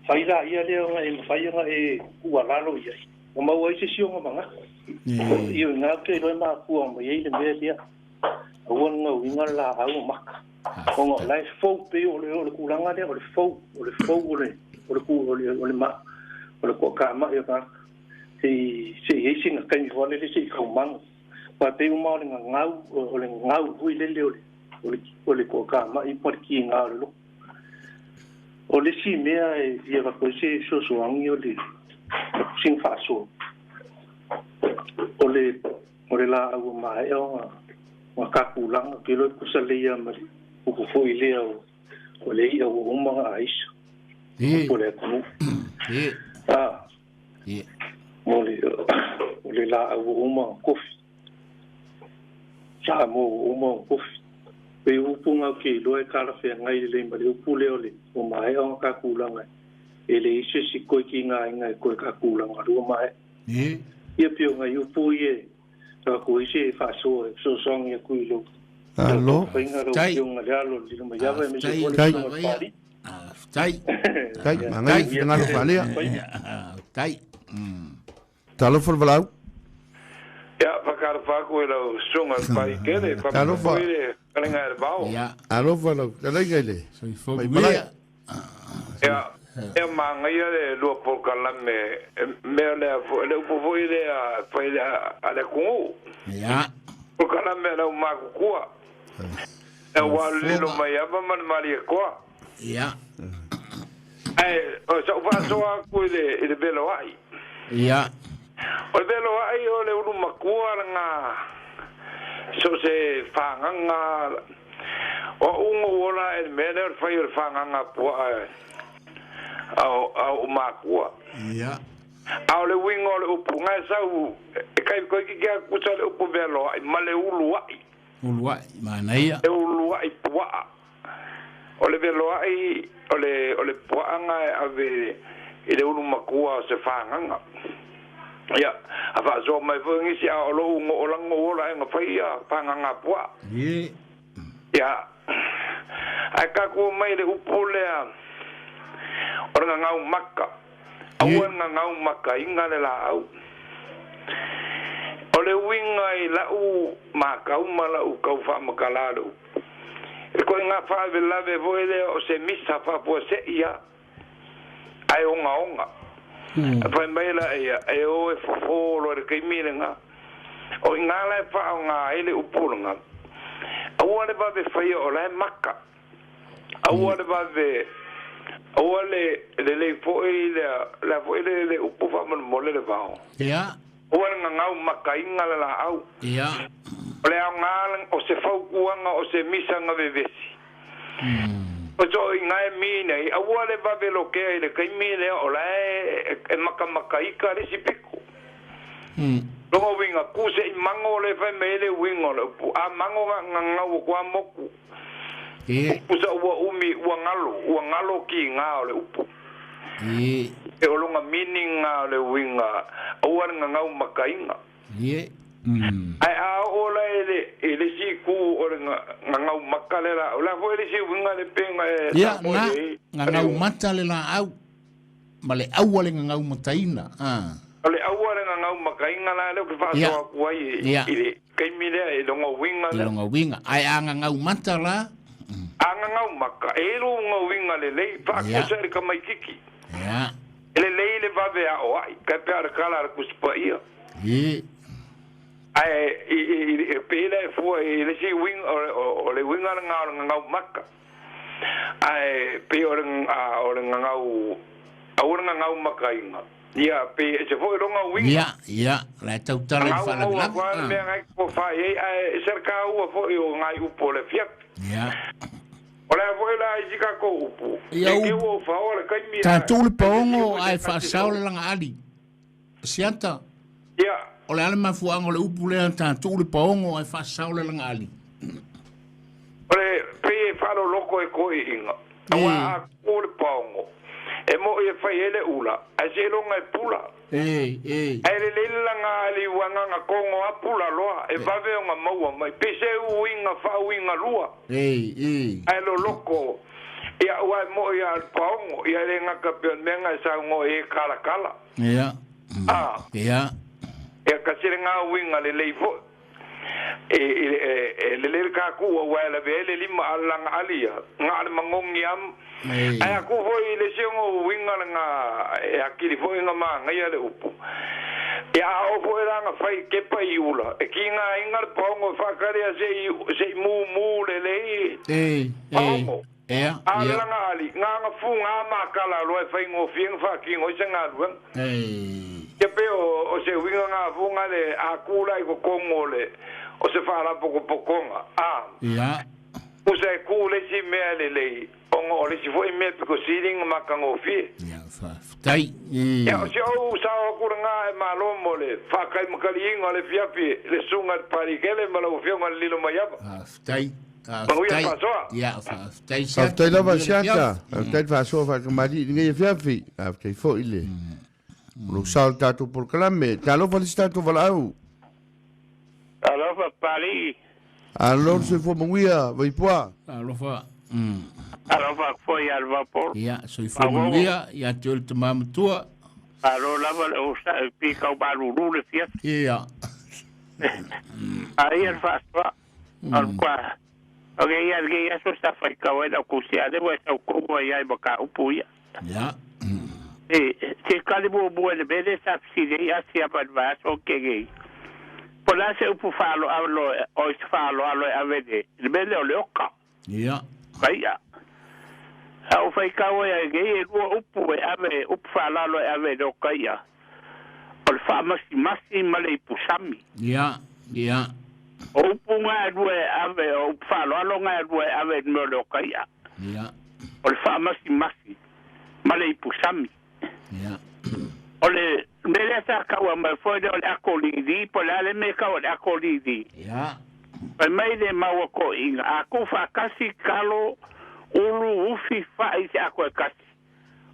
fai laia lea ona e mafai ona e tuualalo i ai, ua maua ai se isi ona manatu. I o i ina ou te iloa e mafua mai ai le mea lea, aua le gauiga le laau o maka, ona o la e fou, pei o le, o le tulaga lea, o le fou, o le fou o le, o le, o le, o le, ma, o le toatamai o tagata, se i, se i ai sina taimi foi lele se i taumaga. Aua pei uma o le gagau, o le gagau foi lele o le, o le, o le toatamai ma le kiga o le loto. O le isi mea e fia avatu ai se fesoasoani o le sina faasoa, o le o le laau ua maea ona ona tapulaga, ou te iloa e tusa lelei lava ma le upu foi lea o o le i'a ua uma ona aisa, upu a le atunuu. A, o le o le laau ua uma ona tofi. Samoa ua uma ona tofi. Pei o upu na ou te iloa e talafeagai lelei ma le upu lea o le ua maea ona ta tulaga e leai se isi toe tigaina e toe ta tulaga lua maea. Ia pei o nai upu ia e avatu ai se faasoa e fesoasoani atu i lou Alo. taumafaiga lau Tai. Afioga i le Alo o le Lilomaiava aemaise Tai. foi le Tai. Susuga i le Papalii. Tai. Tai, magai finagalo faaalea. Tai. Talofa le valaau. Ia, whakarafa aku e lau susuga le pai tele, whakarafa Talofa. foi le kalenga e le vao. Ia. Alofa lau fetalaiga i le Soifua Faimalae. manuia. Ia, ia māngaia le lua polokalame, e mea lea foi, le upu foi lea e fai le a le atunuu. Ia. Polokalame a lau mākukua. E ua lilo mai ava ma le malie koa. Ia. Ae, o sa ufasoa aku i le velo ai. Ia. O le velo ai o le ulu makua langa so se whanganga o ungo ola e mele o le whai o le whanganga pua au makua. Ia. A o le wingo o le upu ngai sau e kai koi ki kia kusa le upu velo ai ma le ulu ai. Ulu ai, manaia. E ulu ai pua. O le velo ai o le puaanga e ave i le ulu makua o se whanganga. Ia, a whaasoa mai fo ngisi a o lo ungo o lango ola e ngawhai ia whanganga pua. Ie. Ia, ai kakua mai le upu lea o le ngau maka. Aua ngā ngau maka inga le la au. O le winga i lau makau ma lau kau whamakala le upu. E koe ngā whaave lave voe lea o se misa whapua se ia ai onga onga. E whai mai la ia e o e fofolo le kaimile ngā. O i ngā lai wha o ngā ele upu ngā. Aua le wawe whaia o lai maka. Aua le wawe aua le le fo'i le fo'i le upu wha mole le vao. Ia. Aua le ngau maka inga le la au. Ia. O le au ngā o se faukuanga o se misa ngā vevesi. O so i ngai mine, aua le wawe lokea i le kaimi lea o lae e makamaka ika le sipiku. Longa winga kuse i mango le whai me le winga le upu. A mango ngā ngau o kua moku. Upu sa ua umi, ua ngalo ki ngā o le upu. E o longa mini ngā o le winga, aua le ngau makainga. Ai a o la e le si ku o le ngau maka le la, o la fo e le si winga le penga e... Ia, ngā ngau mata le la au, ma le aua le ngau mataina. O le aua le ngau makainga la leo ke whaasoa kua i le kaimilea e longa winga le. Longa winga, ai a ngau mata la... A ngau maka, e lo ngau winga le lei, whaakusa le kamaikiki. Ia. E le lei le wawe a o ai, kai pea le kala le kusipa ia. Ia. Ai i pela e fua i le si wing o le winga le ngau ngau maka. Ai pe o le ngau au le ngau maka inga. Ia pe se foi longa winga. Ia ia la tau tala i whala lava. Ngau mea ngai po whai ei ai serka ua foi o ngai upo le fiak. Ia. O le foi la i sika ko upu. Ia upu. E o whao le kaimi. Tātou le paongo ai whaasao le langa ali. Siata. Ia. O le ale mafuanga o le upu lea tātou le paongo ai whaasao le langa ali. O le pe e whalo loko e koe inga. Aua a kō le paongo. E mo e whai ele ula. Ai se longa e pula. E. Ai le leila ngā ali wanga ngā kongo a pula loa. E wawe o ngā maua mai. Pese uinga wha uinga lua. E. Ai lo loko. Ia ua e mo ia al paongo. Ia le ngaka peo mea ngai sa ngo e kala kala. Ia. Ia. Ia kasire ngā uinga le leifo. E le le ka ku wa le le lima alanga alia ngā le mangongi am. Ai aku foi le siongo uinga nga e akili foi nga ma ngai le upu. Ia o foi la nga fai kepa i ula. E ki ngā inga le paongo whakarea se mu mu le le. E. Ia. Alanga ali ngā ngā fu ngā makala loe fai ngō whienga whaki ngō isa ngā luang. Ia pe o se winga ngā funga le a kula i ko kongo le o se whala poko pokonga. Ia. O se kule si mea le lei. Ongo o le si fo i mea piko siringa maka ngō whie. Ia, whaatai. Ia, o se au sao akura ngā e malomo le whakai makali inga le fiapi le sunga le parikele ma lau fionga le lilo maiapa. Whaatai. Manuia whaasoa. Ia, whaatai. Whaatai lava siata. Whaatai whaasoa whaakamari i ngai fiafi. Whaatai fo i le. Lo sao tātou polokalame. Talofa le si tātou walaau. Alofa pali. Alofa se fo manguia, vaipua. Alofa. Alofa foi alva por. Ia, soi fo manguia, ia te ole te mamatua. Alo lava le osa e pika o baluru le fiat. Ia. Ai al faswa. Al kwa. Oke, ia ia so sa fai ka wai da kusi ade wa sa ko wa ia ba upu ia. Ia. E te kali bo bo le bele sa si le ia si apa va so ke ge. Po la se upu whaalo alo o i se whaalo alo e ave le le mele o le oka. Ia. Kaia. A o whaikau e ai e lua upu e ave upu whaalalo e ave le oka ia. O le whaamasi masi ma le ipusami. Ia. Ia. O upu ngā e lua e ave o upu whaalo ngā e lua e ave le mea o le oka ia. Ia. O le whaamasi masi ma le ipusami. Ia. O le mele sa kaua mai foi le o le ako lili, po le ale me kau o le ako lili. Ia. Pai mai le maua ko inga. A ku whakasi kalo ulu ufi whai se ako e kasi.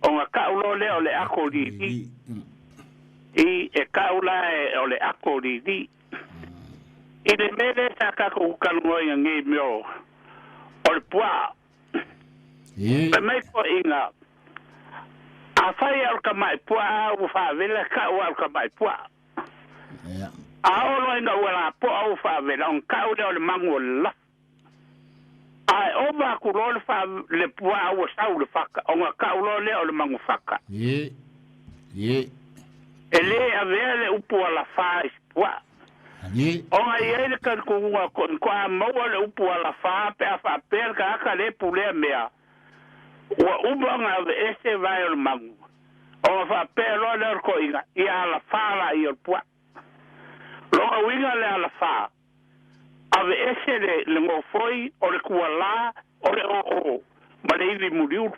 O ngā kaulo le o le ako lili. I e kaula e o le ako lili. I le mele sa kako ukalungo inga ngi meo. O le pua. Ia. Pai mai ko inga. A whai au ka mai pua au whaavela ka au ka mai pua. Ia. A olo ina ua la po au whaavela on ka au leo le mangu o le la. A e ova ku lo le wha le pua au sau le whaka. O ngā ka ulo leo le mangu whaka. Ia. Ia. E le avea le upu a la wha i pua. Ia. O ngā iei le kalkunga ko a maua le upu a la wha pe a wha ka aka le pulea mea. Ua uma ngā ave ese vai o le mangu. O ngā whapea loa leo le ko inga. Ia ala wha la i o le pua. Longa winga le ala wha. Ave ese le ngofoi o le kuala o le o. Ma le iwi muriuru.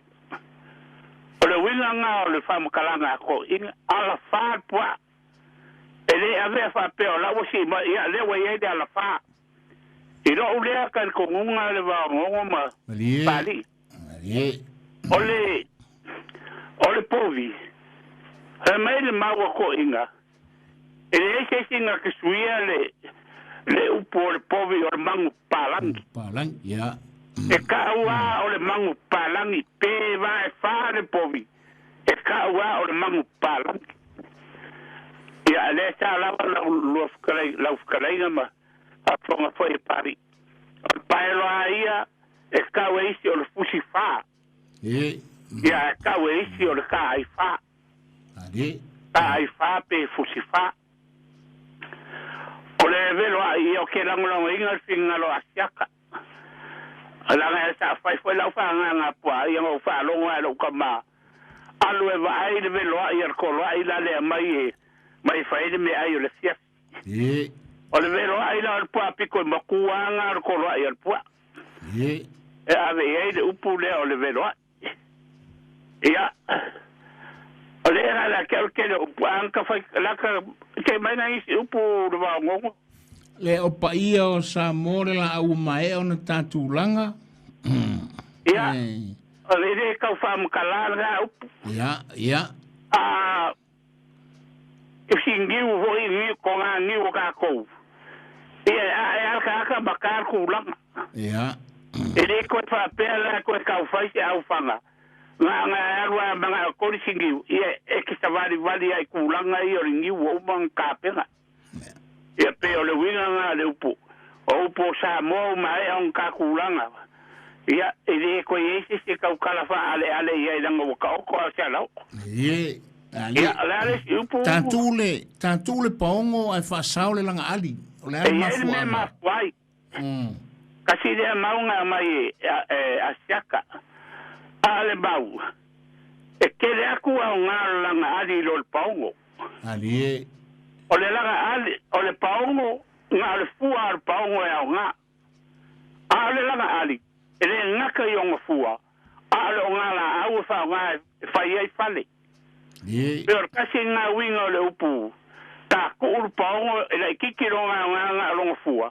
O le winga ngā o le whamakalanga ko inga. Ala wha le pua. E le ave whapea o lawa si ma ia lewa ia le ala wha. I lo ulea ka le kongunga le waongongo ma pali. Ia. O le povi. He mai le maua ko inga. E le eise inga ke suia le upu o le povi o le mangu palangi. Palangi, ia. E kaua o le mangu palangi. Pe va e wha le povi. E kaua o le mangu palangi. Ia le sa lawa lau whakaleinga ma afonga foi e pari. O le paeloa ia e kaua isi o le fusi wha. Ia. Ia e kaua isi o le ka ai wha. Ia. Ka ai wha pe fusi wha. O le velo a ia o ke langolango inga le fingalo a siaka. Langa e sa whai whai lau wha ngā ngā pua ia ngau wha longo a lau ka ma. Alu e vaai le velo a ia le kolo a ila lea mai e mai whai le me ai o le siasi. Ia. O le velo a ila o le pua piko e makua ngā le kolo a ia le pua. Ia. E ave i le upu lea o le velo a. Ia. O le era la ke ke le upu anka whai laka ke mai nā isi upu le waongongo. Le o paia o Samoa le la au mae o na tātulanga. Ia. O le le kau whamakala ngā upu. Ia, ia. A i singiu hoi ngiu ko ngā ngiu o kākou. Ia, a e alka aka makar kūlanga. Ia. E le koe whapea la koe kau whai se au whanga. Ngā ngā arua mga kori singiu. Ia, e ki sa wari wari ai kūlanga i o le ngiu o umang kāpenga. Ia pe o le winga ngā le upu. O upu o Samoa umae o ngā kūlanga. Ia, e le koe eise se kau kala wha ale ale ia i langa waka oko a se alau. Ia. Ia, le ale si upu. Tātū le paongo ai whaasao le langa ali. O le ale mafuanga. E ia le mafuai. Kasi lea maunga mai a siaka. A le mau. E kele aku au ngā langa ali lo le paongo. Ali e. O le langa ali, o le paongo, ngā le fua o le paongo e au ngā. A o le langa ali, e le ngaka i o ngā fua. A o le o ngā la au e wha o ngā e whai ai whale. Ye. Pe o le kasi ngā winga o le upu. Tā kuuru paongo e lai kikiro ngā ngā ngā longa fua.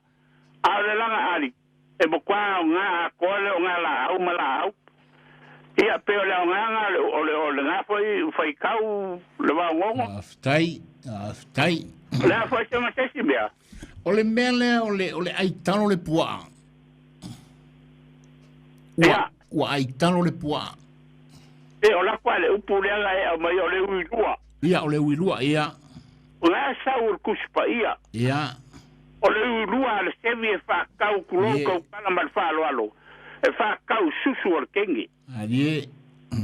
A o le langa ali, e mokwa o ngā akole o ngā la au ma la au. Ia pe o le o ngā ngā o le o le ngā whai whai kau le waongongo. Aftai, aftai. Le a whai se masesi mea. O le mea lea o le aitalo le puaa. Ia. Ua aitalo le puaa. E o la kwa le upu lea e au mai o le uilua. Ia o le uilua, ia. O ngā sau o le kusipa ia. Ia. O le uilua le sevi e whakau kulou kau kala ma le whaaloalo. E whakau susu o le kenge. Ali.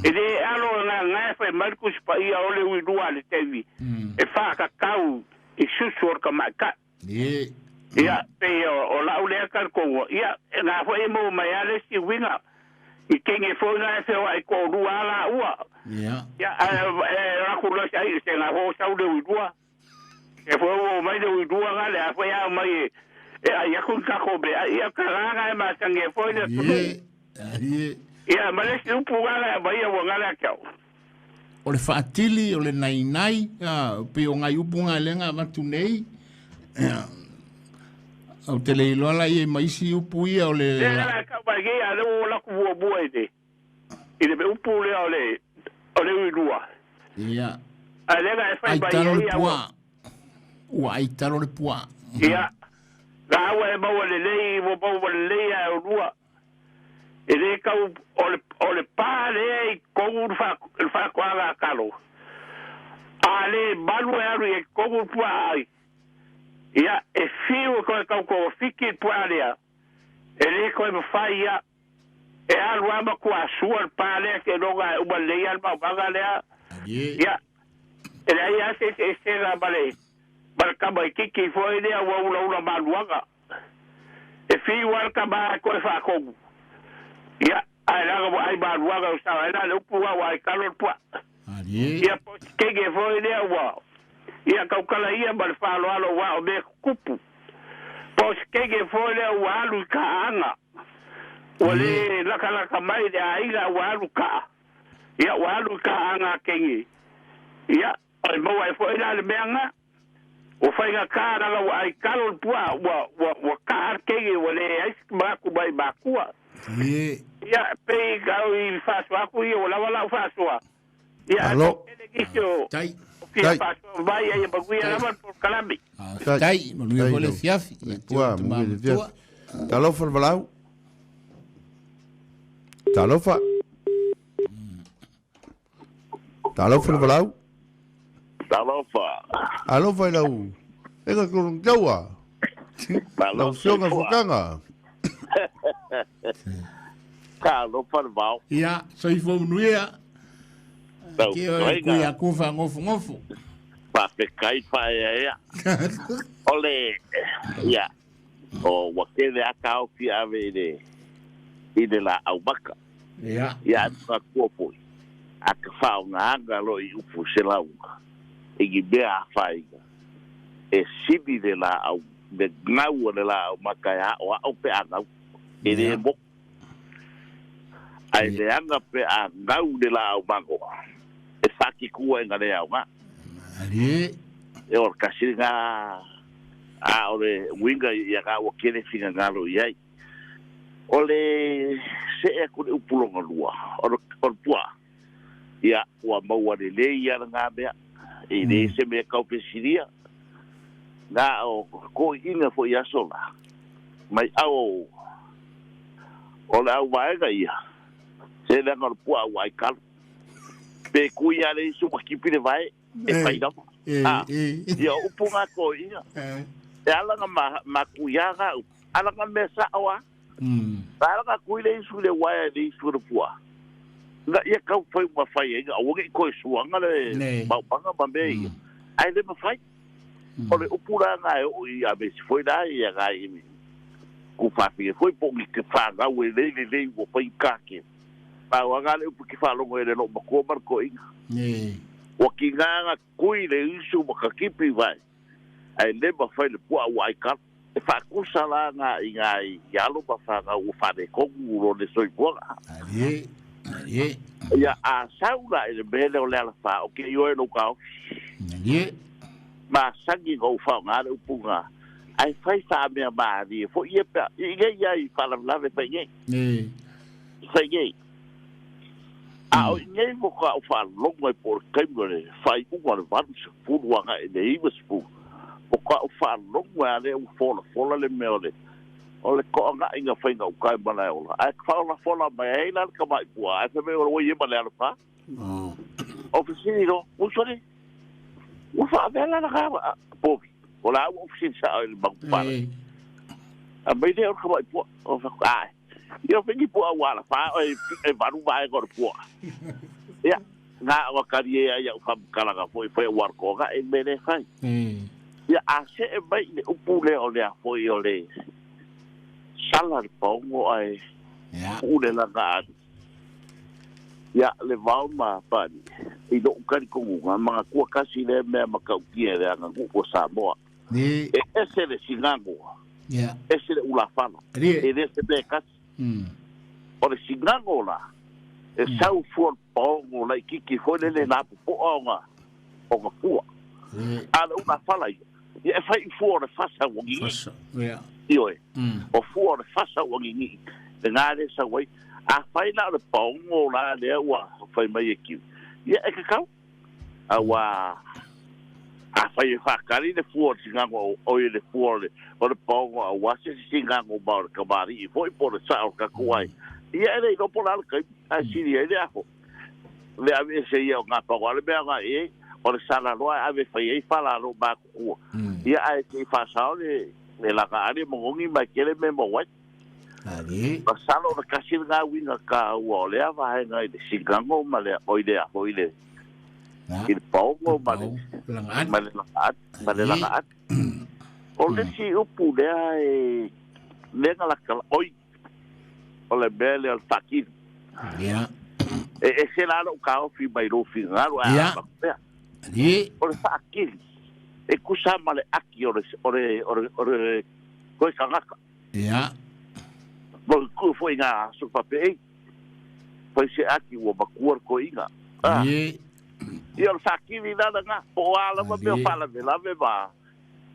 E le alo ngā ngā whai mai le kusipa ia o le uilua le sevi. E whakakau i susu o le kamaika. Ia, pe o lau lea kalkongo. Ia, ngā fo e mo mai ale si winga. I kenge fo ngā e whewa i ko rua ala ua. Ia. Ia, e raku loa ai se ngā fo sau le uidua. E fo o mai le uidua ngā le a fo ia mai e ai aku ka ko be. Ia ka ngā e matange fo le tunu. Ie. Ia, ma le si upu ngā le mai ia ngā le kiau. O le whaatili, o le nainai, pe o ngai upu ngā lenga matu nei. Au te le iloa la ia maisi upu ia o le... Le la ka mai ia le o la ku bua i te. I le upu le o le uilua. Ia. A le ga e fai bai ia ua. Ua ai talo le pua. Ia. La ua e maua le lei, ua maua le lei a o lua. E le kau o le pā le i kongu le whakoaga a kalo. A le malu e aru i kongu pua ai. Ia, e fiu e koe kau ko fiki pua lea. E le koe mawhai ia. E alu ama kua sua le pā lea ke longa e uma lei al maumanga lea. Ia, e le ia se se se la male. Male kama i kiki foi lea ua ula ula maluanga. E fiu al kama koe whakongu. Ia, ai langa mo ai maluanga o sawa. E la le upu ua ai kalo le pua. Ia, kenge foi lea ua. Ia kaukala ia ma le whaaloalo wa o mea kupu. Po se kenge foi lea ua alu i ka anga. Ua le lakalaka mai le aiga ua alu ka. Ia ua alu i ka anga kenge. Ia, o maua e foi la le meanga. O whainga ka ranga ua ai kalo le pua ua ka ar kenge ua le aisi maku mai makua. Ia, pei kau i whasoa aku ia ua lawa lau whasoa. Ia, alo. Tai. Tai. Vai ai maguia lava por kalami. Tai, manuia ko le fiafi. Pua, manuia le fiafi. Talofa le valau. Talofa. Talofa le valau. Talofa. Alofa i lau. Ega kurung taua. Lau fionga fokanga. Talofa le vau. Ia, soifo manuia. Ke o kui aku wha ngofu ngofu. Whawhekai whaea ea. Ole, ia, o wakele aka au ki ave i le la au maka. Ia. Ia, atu kua poi. Aka whao ngā anga lo i upu se launga. E ki mea a whainga. E sini le la au, me ngaua le la au maka e ao ao pe angau. E le moko. Ai le anga pe a ngau le la au mangoa. E whaki kua e ngā au ngā. E o kasi ngā a o le winga ia ngā ua kere whinga ngaro i ai. O le se e kune upulonga lua, o le pua. Ia ua maua le lei ia ngā mea, e le se mea kaupesiria. Ngā o ko inga fo i asola. Mai au o le au vaega ia. Se le anga o le pua au ai kalo. Pe kui ale isu makipi le vae, e whai nama. Ia upu ngā ko ia. E alanga ma kui anga, alanga mea sao a. Alanga kui le isu le waia le isu le pua. Nga ia kau whai ma whai e inga, awangi koe suanga le maupanga ma mea ia. Ai le ma whai. O le upu rā ngā e o i a me si foi rā ia ngā i ku whawhi e foi pongi ke whangau e lei le lei ua whai kake. Pau anga le upu ki whalongo e le lo makua mar ko inga. Wa ki ngā kui le isu makakipi vai. Ai le ma whai le pua ua ai kalo. E whakusa la ngā i ngā i alo ma whanga ua whane kongu uro le soipuanga. Ia a saula e le mele o le ala wha o ke ioe no kao. Ma sangi ngau whao ngā le upu ngā. Ai whai wha mea maari e fo ia pea. I ngei ia i whalavlave whai ngei. Whai ngei. A o ngei mo ka o whalongo e pōre kaimga le whai unga le varu se furu anga e le iwa se furu. O ka o whalongo e ale u fola fola le mea o le o le koa ngā inga whainga ukai mana e ola. Ai whaola fola mai e ila le kamai pua. Ai wheme o le wai ema le ala wha. O fisini no, usone. Ua whaavela na kā pōki. O la au ofisini sa o le mangupara. A mai le o le kamai pua. O whaku, ai. Ia whengi pua wala wha o e varu vae kore pua. Ia, ngā o kari e ai au whamkalanga fo i whai warko ngā e mele whai. Ia a se e mai le upu lea o le afoi o le sala le paogo ae puu le lagaani. Ia le vao ma pani i lo'u talitonuga magatua kasi lea mea matautia i le aganuu o Samoa. E ese le sigago, ese le ulafala, e lē se mea e kasi. O le sigago la e sau fua le paogo laikiki foi lele lapopo'a oga fua. A le ulafala ia ia e fai fua o le fasa ua gigii. Ioe, o fua o le fasa ua gigii lena le sau ai. A fai la o le paogo la lea ua fai mai e kiu, ia e kakau auā a fai e faakali le fua o le sigago oi le fua o le paogo auā se sigago ma o le kamali'i foi po o le sa'a o le tatou ai. Ia e le iloa po o le a le taimi ae sili ai le afo le ave ese ia o gapago a le mea aga e o le salaloa e ave fai ai falalo matutua. Ia ae se'i faasao le lagaali e mogogi ma e kele mea maua ai. Masalo o le kasi lena uiga taua o lea vaega i le sigago ma le oi le afo i le i le paogo ma le ma le lagaani ma le lagaani. O le isi upu lea e lea na lata oi o le mea lea o le faakili. E ese la lo'u taofi mai lou finagalo ae a faapea. O le faakili e tusa ma le aki o le o le o le o le koe tagata. Mo ku foi ngā aso pape fai se aki ua matua le koiga. Ia o le faakili la lena po o a lava mea o faalavelave ma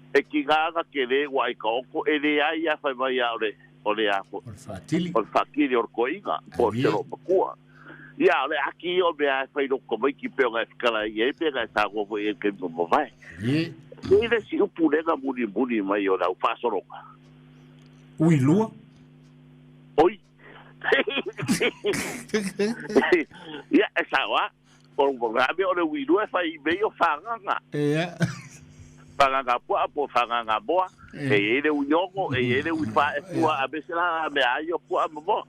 e kiga aga ke le ua ai ka oko e le ai ia fai mai a o le o le afo. O le faatili. O le faakili o le koiga po o se lo matua. Ia o le aki ia o mea e fai loko maiki pe o ngai whakala i e pe ngai tāgoa foi e ke mamae. I le si upu lenga muni muni mai o lau whaasoroga. Ui lua. Oi. Ia, e saoa. O ngā o le ui lua e whai mei o whanganga. Whanganga pua po whanganga moa. E e le ui ongo, e e le ui wha e pua a mese la mea ai o pua ma moa.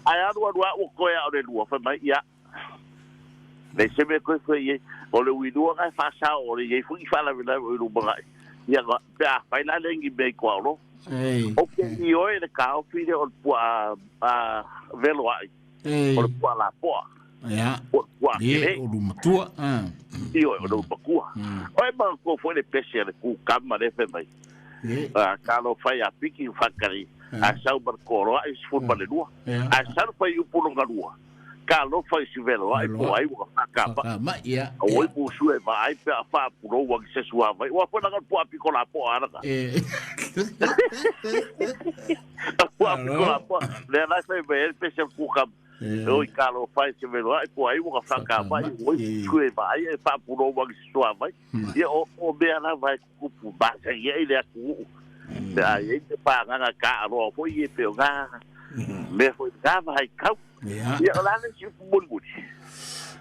Ai aru aru a ua koe a o le lua whai mai, ia. Le se me koe koe ie, o le ui lua ngai whasao o le iei fui whalawe o ilu mangai. Ia, pe a whai la lengi mei kua oro. O ke i oe le kao whire o le pua a velo ai. O le pua la poa. O le pua kere. O lumatua. I oe, o le lumatua. Oe mga kua fue le pese a le kukama le whai mai. Ka lo whai a piki whakari. A sau mar koroa i sifun ma le lua. A sau whai upuno ngā lua. Ka lo whai si velo ai po ai ua whakapa. O oi pu sue ma ai pe a whapuro ua ki se sua vai. Ua whena ngā pua piko la poa anaka. Pua piko la poa. Lea nai whai me ele pese kukam. Oi ka lo whai si velo ai po ai ua whakapa. Oi sue ma ai e whapuro ua ki se sua vai. Ia o mea la vai kukupu masa ia i le atu uu. Ia i te pānganga ka aroa foi e pe o ngā mea foi ngā wahai kau. Ia o la le si upu muli muli.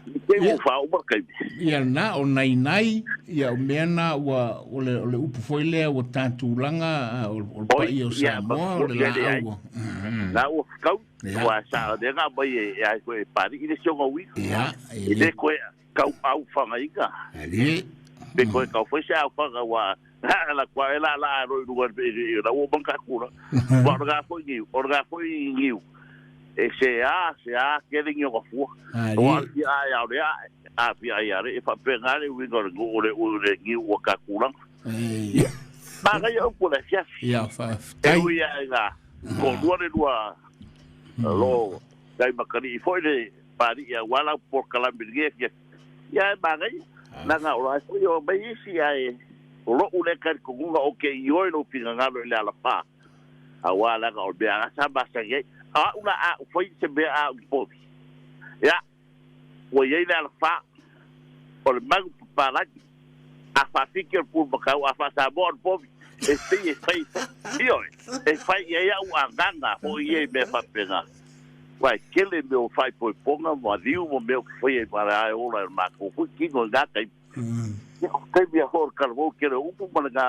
I te ua wha umar kaimi. Ia na o nai nai, ia o mea na ua o le upu foi lea ua tātūlanga o le pai o Samoa o le la aua. Nā ua whakau, ua sa o ngā mai e ai koe e pari i le sionga uika. I le koe kau au whangaika. Pe koe kau foi se au whanga ua la kua e la la aro i runga i la ua mangka kura. Ua o ngā foi ngiu, o ngā foi ngiu. E se a kere ngi o ka fua. O a fia ai au rea, a fia ai are, e whapenga re uinga o le ngu o le ui le ngiu ua ka kuranga. Mā ngai au kua le fiafi. Ia, whaftai. E ui ai ngā, ko lua le lua, lo, kai makani i foi le pari ia wala por kalami nge fiafi. Ia e mā ngai, nā ngā ora ai foi o mai isi ai, o lo ule kari kongunga o ke i oi lo pingangalo i le alapa. A wā langa o mea ngasa masa ngai. A ula a ufai se mea a upovi. Ia, ua iai le alapa, o le mangu papalagi, a whawhiki o le pūmakau, a whasamoa o le povi, e sei e whai, ioe, e whai ia ia ua nganga o i e mea whapenga. Wai, kele mea o whai poiponga, ma riu mo mea o ki whai e mara ai ora e mākou, fui kingo i ngā kai. Ia, o kai mea hor karawau kere upu mana ngā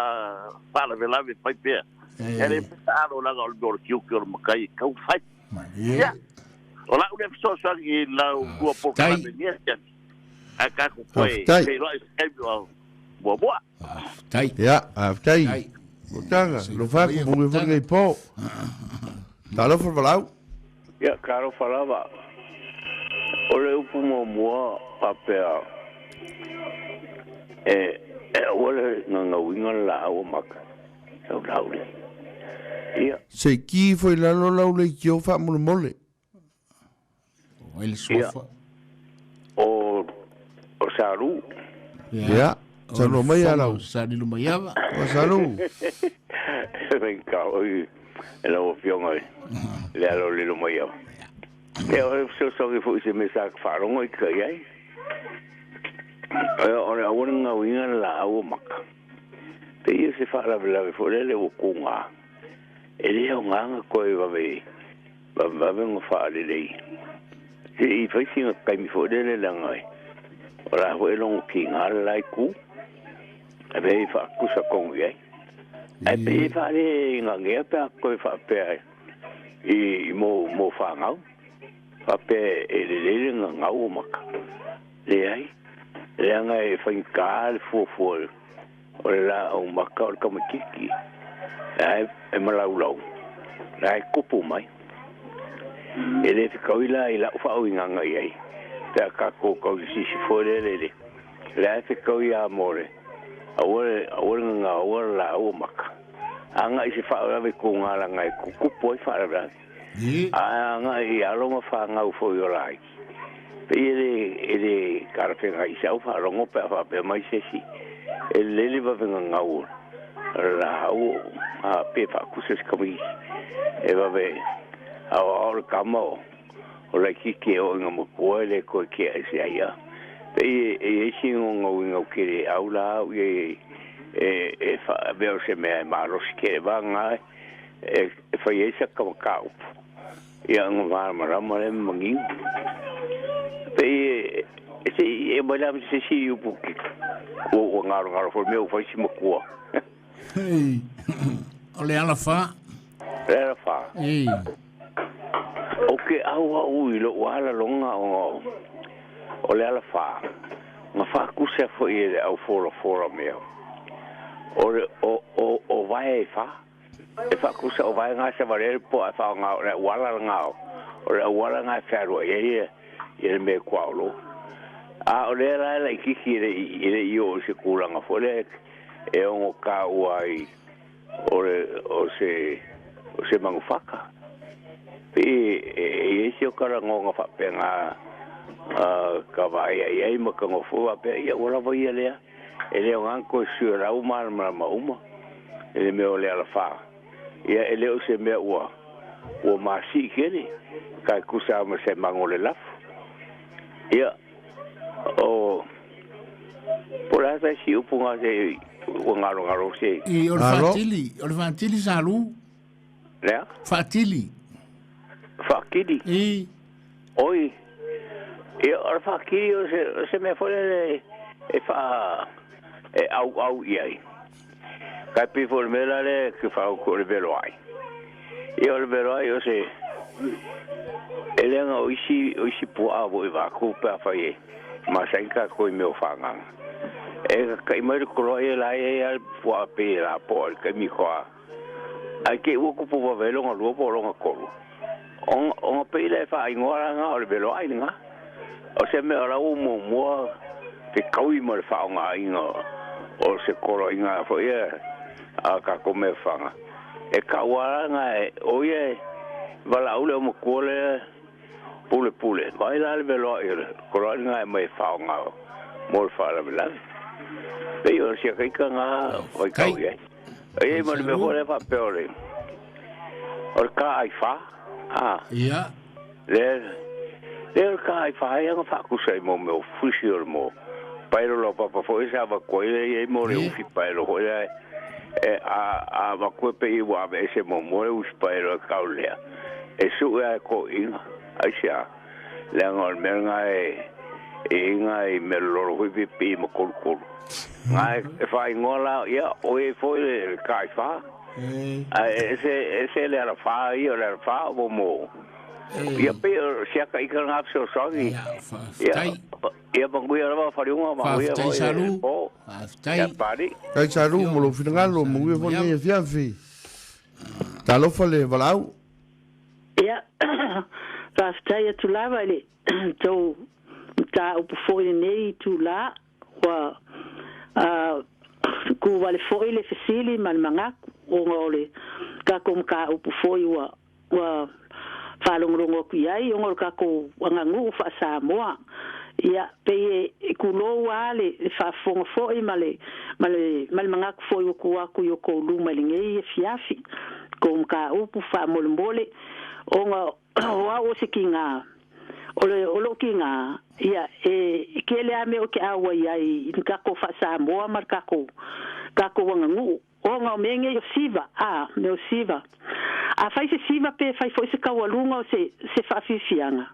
whalavelave whai pea. E le peta aro langa o le mea o le kiuki o le makai, kau whai. Ia, o lau le fesoasoani i lau lua polokalame nia siaki. Ae ka ku koe, kei roa i se kaimi o muamua. Tai. Ia, faafetai. Motaga, lofa atu mo foi lenei po. Talofa le valaau. Ia, talofa lava. O le upu muamua faapea e e aua le gagauina le laau o maka. Sau lau le. Ia. Se ki foi lalo lau leitio faamolemole. Ai le suafa. O o Salu. Ia, saunoa mai ia lau. Sa Lilomaiava. O Salu. Ka oi e lau afioga i le alo o Lilomaiava. Ia o le fesoasoani foi i se mea sa faalogo i ka i ai. O le aua le gauiga le laau o maka. Pei o se faalavelave foi lele ua kuga. E le aoga koe vave vavevave ona faalelei. Se i fai sina taimi foi lele leaga o la foi e logo kiga le la itu. E pei e faatusa tonu i ai. Ae pei e faalegagea pe a toe faapea i mo mo fanau. Faapea e lelei le gagau o maka. Leai, leaga e faigata le fuafua o le laau maka o le tamaititi, la e malaulau, la e tupu mai. E le fetaui la i lau faauigaga i ai, pe a tatou tau i sisi foi lele le, la e fetaui a mo le, aua le, aua le gagau, aua le laau o maka. Agai i se faalavelave i tugalaga e tutupu ai faalavelave. Ae agai i alo ma fanau foi o laiti. Pei e le, e le talafeagai i sau faalogo pe a faapea mai se isi, e lelei le vave gagau o le laau a pe faatusa se tamaiti e vave aoao le tama o, o laitiiti e oo ina matua e le toe kea ese ai a. Pei e i ai si gogauina ou te le au la au i ai e, e faavea o se mea e malosi tele vagana e, e fai ai sa tamataupu. Ia ona malamalama lea ma manino. Pei e se i e mai la ma se isi i upu ki ua ua ngalongalo foi mea ua fai si matua. Ei, o le alafa. Le alafa. Ei. O ke au au i lou ala loga ona o le alafa, na faakusa foi e le au folafola mea. O le o o o vae e fa. E faakusa o vae ga savalea le poa e faaaoga o le auala lena o le auala lena e fealuai ai ia le mea e kuaolo. A o lea la e laitiiti e le i e le i oo i se tulaga foi lea e ono taua ai o le o se o se manufaka. Pei e i ai se o talanoaga faapena ka vaai i ai ma ka nofo faapea, ia ua lava ia lea. E le aoga ona toe sui o lau malamalama uma i le mea o le alafā. Ia e le o se mea ua ua masii tele, kai tusa ma se mago o le lafo. Ia, o po o le a taisi upu ga se ua galogalo se. I, o le faatili, o le faatili sa lu. Lea? Faatili. Faatili? I. Oi, ia, o le faatili o se, o se mea foi lele e faa, e auau i ai. Kai pei foi o le mea la lea ke whaauku o le velo ai. Ia o le velo ai o se, e leaga o isi, o isi puaa foi vakou pe afai e masani tatou i mea o fagaga. E kaka'i mai le koloa ia la e ai lava le puaa pei e lapoa i le taimi koa. Ae te i ua tupu vave ai lona lua po o lona tolu. Ona, ona pei lea e faaigoa la lena o le veloai lena. O se mea o la ua muamua fetaui ma le faaaogaina o se koloaiga foi ia a tatou mea faga. E taua la lena e, o ia e valaau le aumatua lea pulepule, vaai la le veloai o le koloai lena e aumai e faaaoga mo le faalavelave. Pei o si akaika na faitau i ai. E i ai ma le mea foi lea faapea o le o le ka ai fa. A. Ia. Le le o le ka ai fa ai anga faatusa i mo mea o fusi o le mo paelo lau papa foi sa avatu ai le i ai mo le ufi paelo foi lea e a a avatu e pei ua aveese muamua le ufi paelo e kau lea e sue a e toeaiina. Aisea? Leaga o le mea lena e e i ai nai mea lololo foi pe pei ma kolukolu. Na e faaigoa la, ia, o i ai foi le taifā. Ae ese, ese le alafā ia, o le alafā o mo. Ia pei o se aka ika lena fesoasoani. Ia, faafetai. Ia, manuia lava Faliuga, manuia Faafetai foi Salu. le po. Faafetai. Pali. Kai sa lu mo lo finagalo mo ua foi nei fiafi. Talofa le Valaau. Ia, faafetai atu lava i le tou mataupu foi lenei itulā ua kuvale foi le fesili ma le manatu ona o le tatou mataupu foi ua faalogologo atu i ai ona o le tatou aganuu faa-Samoa. Ia, pei e kulou lava le faafofoga foi ma le manatu foi ua tu atu i o tou luma i lenei afiafi kou mataupu faamolemole ona o au o se kiga o lou kiga ia e kele a mea o ke aua iai i le tatou faa-Samoa ma le tatou aganuu ona o mea nei o siva mea o siva a fai se siva pe fai foi se kaualuga o se faafiafiaga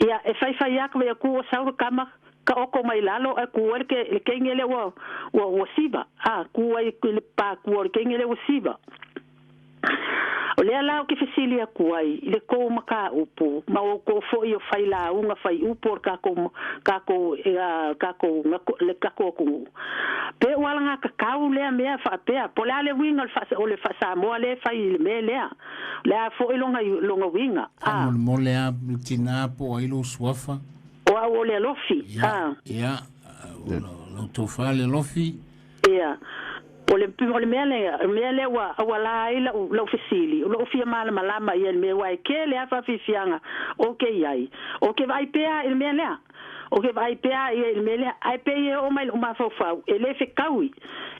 ia e faifai atu vai aku o sau le kama ka oko mai lalo e ku ai le kenge le ua siva ku ai le pa ku o le kenge le ua siva. O lea la o ke fesili aku ai i le kou makaupu ma o kou foi o fai lauga fai upu o le kakou le kakou atunuu. Pe ua alaga kakau lea mea faapea po o le a le uiga o le faasamoa lea e fai i le mea lea. O le a foi longa uiga. Faamolemole a tinā po o ai lou suafa. O au o le alofi. Ia, lau tofa le alofi. Ia. O le mea lea ua auala ai lau fesili, o lou fia malamalama ia le mea ua e kele a faafiafiaga o ke iai. O ke vaai pea i le mea lea. O ke vaai pea ia i le mea lea. Ae pei e oo mai lou mafaufau, e le fekaui.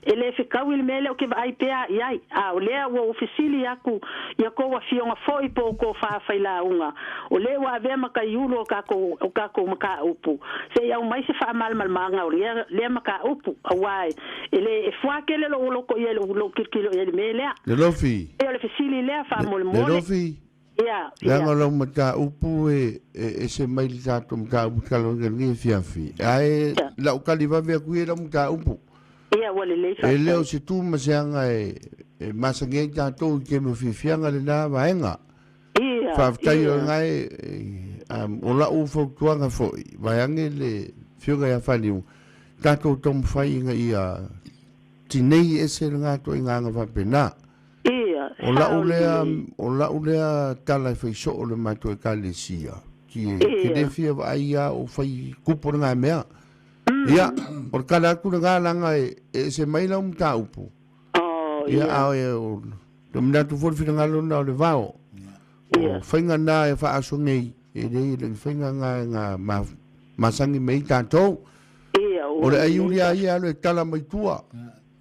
E le fekaui le mea lea o ke vaai pea iai. A o lea ua ou fesili aku ia kou afioga foi po o kou faafailauga. O lea ua avea makaiulu o kakou makaupu. Se i aumai se faamalamalamaga o lea makaupu. Auā e le e fuakele lou loko ia lou kilokilo ia le mea lea. Le lofi. E o le fesili lea faamolemole. Le lofi. Ia. Leaga o lau mataupu e se mai le tatou mataupu talanoa fiafi. Ae lau kalivave aku ia lau mataupu. Ia, ua lelei E le o se tu ma se aga e masangi ai tatou i ke mafiafiaga lena vaega. Ia. Faafetai o lena o lau fautuaga foi vaeage le fioga ia Faliuga tatou taumafai ina ia tinei ese lena toaiga aga faapena. Ia. O lau lea tala e faisoo le matou ekalesia. Ke le fia vaai ia o fai kupu lena mea. Ia, o le kala atu lena laga e se mai lau mataupu. Ia, a o le manatu foi le finagalo lena o le vao. O faiga na e faaso nei, e lei le faiga na masangi mai tatou. O le aiuli a ia alo e tala mai tua.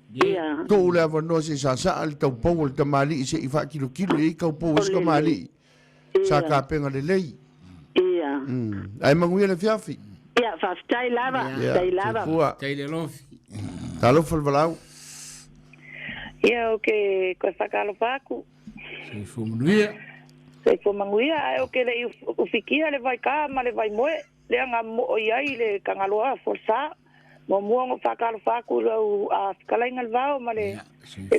Ia. Tuu le avanoa se sasaa le taupau o le tamalii se i faakilokilo i ai kaupau o se kamalii. Sa kapega lelei. Ia. Ae manuia le fiafi. Ia, faafetai lava. Faafetai lava. Faafetai le alofi. Talofa le Valaau. Ia, o ke koe whakalofa aku. Soifua manuia. Soifua manuia, ae o ke lei ufikia le vaikā ma le vaimoe. Lea ngā moo i ai le kangaloa forsa. Mo mua ngo whakalofa aku lau a whikalainga le vao ma le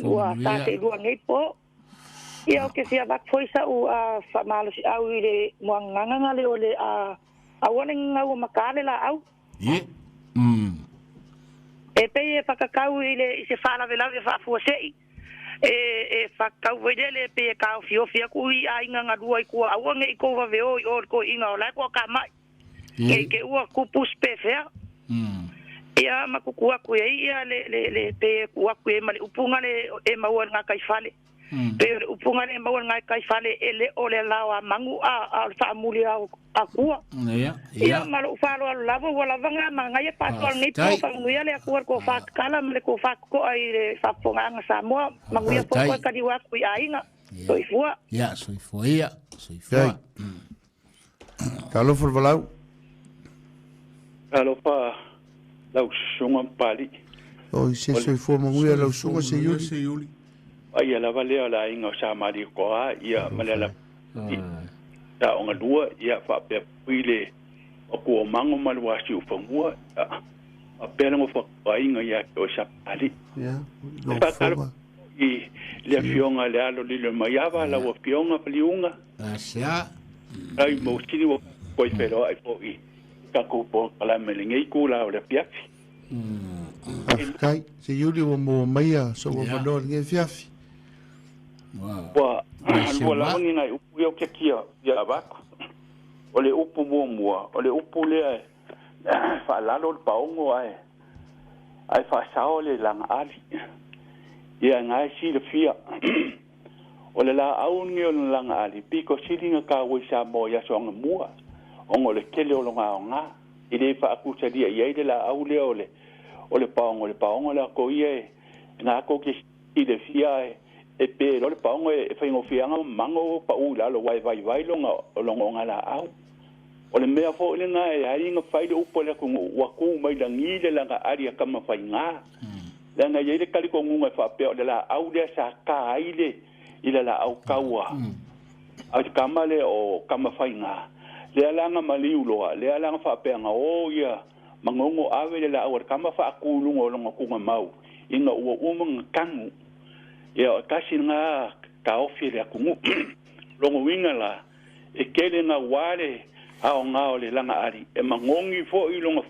lua tāte lua ngei po. Ia, o ke fia vak foisa u a whamalosi au i le mua nganganga le o le a awane ngau o makale la au. Ie. E pei e whakakau i le i se whalavelave e whaafuasei. E whakakau wele pe e kao fiofi aku i a inga ngalua i kua aua nge i kou waweo i o ko inga o lai kua ka mai. Ke ke ua kupus pe fea. Ia makuku aku e ia le pe ku aku e ma le upunga le e maua ngā kai whale. Pe le upunga le maua ngā kai whale e le o le lao a mangu a whaamuli a kua. Ia. Ia ma lou faaaloalo lava ua lava ngā magai e paatoa lenei po faamanuia le Atua le ko whakakala ma le ko whakakoa i le faafofogaaga Samoa manuia foi koe kaliua aku i aiga. Soifua. Ia, soifua ia. Soifua. Talofa le Valaau. Talofa lau susuga Pali. O se soifua manuia lau susuga Seiuli. Ai lava lea o le aiga o Sa Malikoa ia ma le ala sa o galua ia faapea pui le o kuomago ma le uasi ufagua faapea lago fakuaiga ia ke o sa Pali. Ia, lau i le afioga le alo lilo mai ava lau afioga Faliuga. Asia. Ai mausini ua koe feloai fo'i takou polokalame lenei kula o le afiafi. Faafetai. Seiuli ua maua mai ia sou avanoa i lenei afiafi. Ua lua lava ni nai upu ia ou te fia avatu. O le upu muamua, o le upu lea e faalalo le paogo ae ae faasao le lagaali. Ia na e silafia. O le laau lenei o le lagaali, pito sili ona taua i Samoa i aso anamua, ona o le tele o lona aoga. E le faatusalia i ai le laau lea o le o le paogo, le paogo latou ia e na tou te silafia e pe loa le paogo e faigofie lava ona mago pau i lalo aua e vaivai lona ogalaau. O le mea foi lena e ai ona fai le upu a le atunuu ua tu mai lagi le lagaali a Tamafaiga. Leaga e i ai le talitonuga e faapea o le laau lea sa ta ai le i le laau taua a le tama lea o Tamafaiga, lea la na maliu loa, lea la na faapea na o ia Manono ave le laau a le tama faatu i luga o lona tugamau ina ua uma ona tanu. Ia o tasi lena taofi e le atunuu. Lona uiga la, e tele naua le aoga o le lagaali e manogi foi lona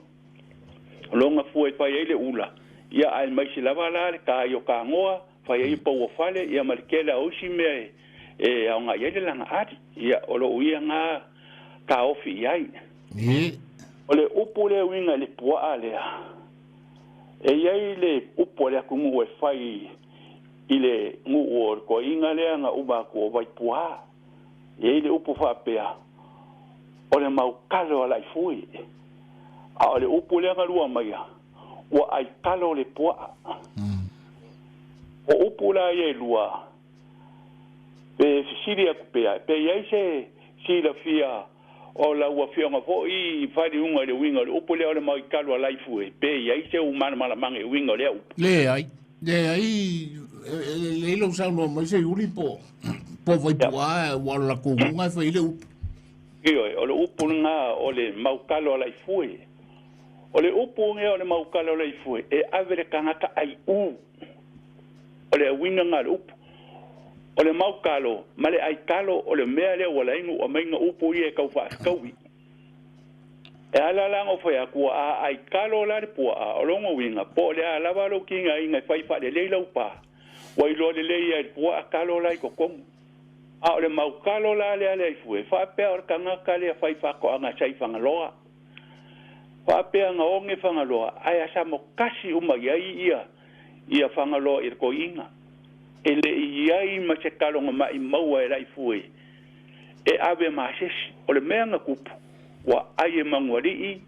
lona fua e fai ai le ula, ia aemaise lava la le ta ai o tanoa, fai ai pou o fale, ia ma le tele o isi mea e aoga i ai le lagaali. Ia o lou ia na taofi i ai. O le upu lea uiga i le puaa lea, e i ai le upu a le atunuu e fai i le nuu o le toeaina lea na uma atu o Vaipuā. E i ai le upu faapea, o le maukalo a Laifui. A o le upu lea na lua maia, ua aikalo le puaa. O upu la ia e lua, pe fesili atu pea, pe i ai se silafia o lau Afioga foi i faliuga i le uiga o le upu lea o le maukalo a Laifui, pe i ai se umalamalamaga i uiga o lea upu. Leai, leai, e lelei lou saunoa mai Seiuli po o Vaipuā ua o le latou uga e fai ai le upu. Ioe, o le upu lena o le maukalo a Laifue. O le upu lea o le maukalo a Laifue, e ave le tagata aiu. O le uiga lena o le upu. O le maukalo ma le aikalo o le mea lea ua lainu ua maiga upu ia e tau faafetaui. E ala la ona fai atu ua a aikalo la le puaa, o lona uiga po o le a lava lou tigaina e fai faalelei lau pa, ua iloa lelei ai e le puaa kalo la i totonu. A o le maukalo la lea le aifue, faapea o le tagata lea fai faatoaga sa i Fagaloa. Faapea na oge Fagaloa ae asamokasi uma i ai ia ia Fagaloa i le toeaina. E le i i ai ma se kaloga maimau e Laifue e ave ma sesi. O le mea na tupu, ua ai e Manualii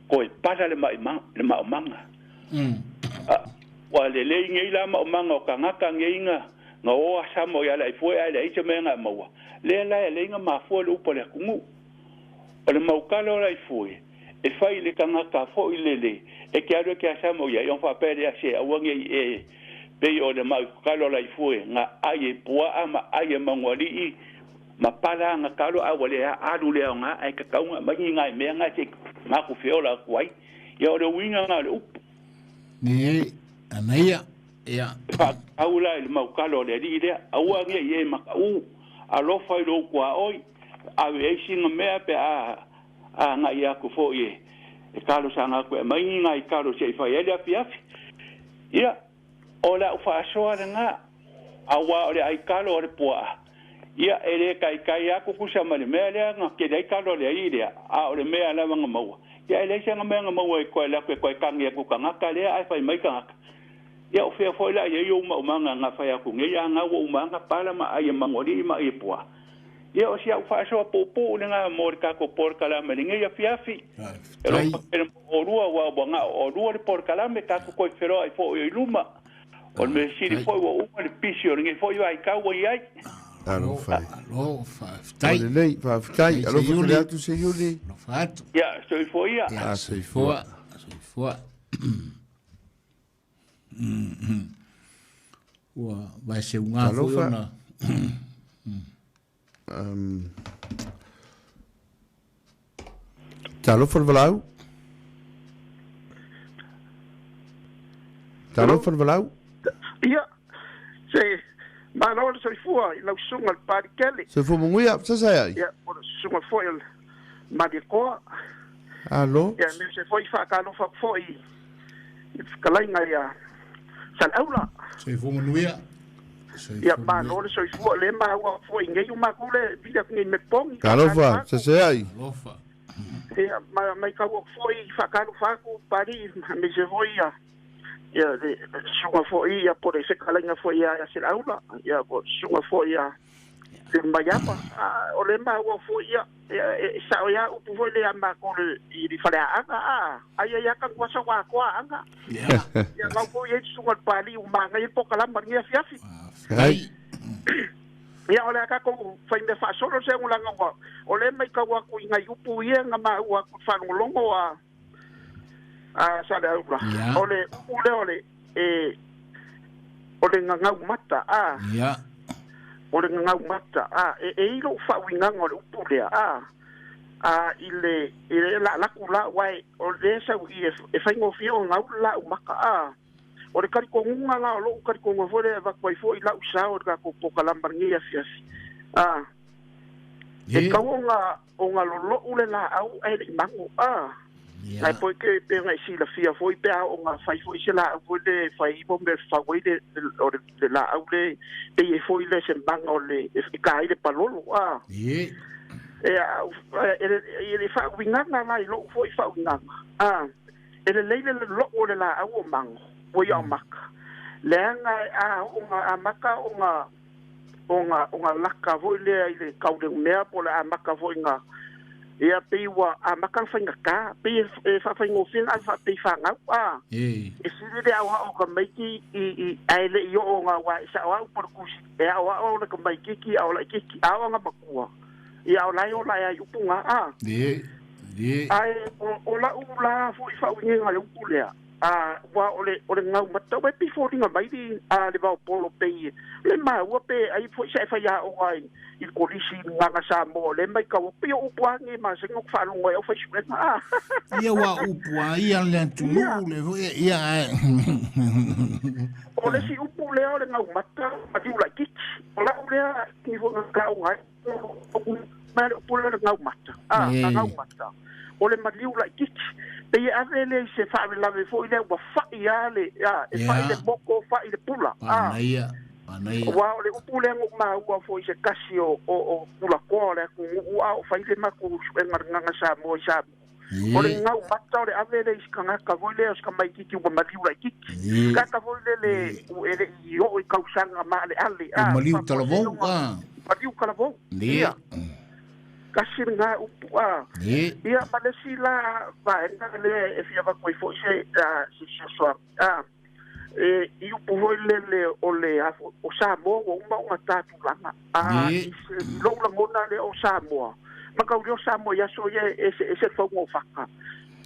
toe pala le maomaga. Ua lelei nei la maomaga o tagata nei na o asamo ia Laifue ae leai se mea na maua. Lea la e alai na mafua le upu a le atunuu. O le maukalo o Laifue e fai i le tagata foi lele e te alu e te asamo i ai, ona faapea lea se aua nei e pei o le maukalo o Laifue na ai e puaa ma ai e Manualii ma pala ana kalo a ua le alu le aoga ae tatau ona aumai ni nai mea na se i matou feola atu ai. Ia o le uiga lena o le upu. Nei, anaia, ia. E faatatau la i le maukalo o le alii lea, aua nei e makaū, alofa i lou tuaoi, ave ai sina mea pe a agai atu foi e talosaga atu e aumai ni nai talo se i fai ai le afiafi. Ia, o le au faasoa lena, aua o le aikalo o le puaa, ia, e le taitai atu tusa ma le mea lea na tele ai talo a le alii lea, a o le mea lava na maua, ia, e leai sina mea na maua e toe alu atu e toe tagi atu i tagata lea, ae fai mai tagata, ia, o fea foi la i ai ou maumaga na fai atu nei, a na ua uma lava na pala ma ai e Manualii ma ai e puaa. Ia, o si au faasoa puupuu lena mo le tatou polokalame i lenei afiafi. E alofa tele mo oulua, aua ua na o oulua le polokalame, tatou toe feloai foi i luma. O le mea sili foi ua uma le pisi o lenei foi vaitau ua i ai. Alofa e. Alo, faafetai. Ua lelei, faafetai. Alofa tele atu Seiuli. Alofa atu. Ia, soifua ia. Ia, soifua. Soifua. Ua vaeseuga foi ona. Talofa le valaau. Talofa le valaau. Ia, se malo le soifua i lau susuga le Palikele. Soifua manuia, sasa ai. Ia, o le susuga foi o le Malietoa. Alo. Ia, me se foi faatalofa atu foi I fetalaiga ia Saleaula. Soifua manuia. Ia malo le soifua le maua fo'i nei o matou le vili atu nei me pogi. Talofa, seseai. Alofa. Ia ma mai kau atu fo'i faatalofa atu Papalii aemaise foi ia ia le susuga fo'i ia po o le fetalaiga fo'i ia Seleaula ia po o le susuga fo'i ia Maiapa. O le maua fo'i ia e sa'o ai a upu foi le ia matou i le faleaaga a ai ai a tanuasa ua atoa aaga. Ia lau foi i ai le susuga i le Papalii ua manaia le polokalama i lenei afiafi. Ia o le a tatou faimea faasolo se agolaga ua o lea e maitau atu i nai upu ia na maua atu i le faalogologo a a Saleaula. O le upu lea o le e o le gagau mata a. O le gagau mata a e e i lou faauigaga o le upu lea a a i le i le la laku la aua e o lea sau i i e faigofie ona gau le laau mata a. O le talitonuga la o lou talitonuga foi lea e avatu ai foi lau sao i le tatou polokalama i lenei afiafi a e tatau ona ona lolo'u le laau ae le i mago a. Ae poi ke pe ona e silafia foi pe a oo ona fai foi se laau foi le e fai ai mo mea e fafau ai le o le le laau le pei e foi lea se maga o le e ta ai le palolo a. E a e le faauigaga la i lou foi faauigaga a e lelei le lolo'u o le laau o mago ua ia o maka leaga a oo ona amata ona ona ona laka foi lea i le tauleumea po o le amata foi na ia pei ua amata ona faigata pei e faafaigofie ona ave faapei fanau a e sili le aoao o tamaiti i i ae le i oo ona aua e sao lava upu a le tusi e aoao le tamaititi a o laitiiti a oo ina matua ia o la e ola ai upu na a ae o lau la foi faauigaina i le upu lea a ua o le o le gau mata ua e pei foliga mai le a le vaopolo pei le maua pe ai foi sa e faiaoga i i le kolisi i le Gaga Samoa o lea e maitau atu pei o upu lava nei masani ona ou faalogo ai au fai suega a. Ia ua upu a ia le atunuu le foi ia ae. O le isi upu lea o le gau mata maliu laitiiti o lau lea ni foi na taoga ai mai le upu lea o le gau mata a gau mata o le maliu laitiiti pei e ave lea i se faalavelave foi lea ua fa'i lava le a e fa'i le moko fa'i le pula a. Aua o le upu lea na ou maua foi i se tasi o o o tulatoa o le atunuu a o fai le matou suega i le Gaga Samoa i Samoa o le gau mata o le ave lea i se tagata foi lea o se tamaitiiti ua maliu laitiiti tagata foi lele e le i oo i tausaga maaleale a maliu talavou a maliu talavou ia tasi lena upu a ia ma le isi la vaega lea e fia avatu ai foi se se fesoasoani a e i upu foi lele o le a foi o Samoa ua uma ona tatulaga a i lou lagona lea o Samoa mataulia o Samoa i aso ia e eseese le fauga o faka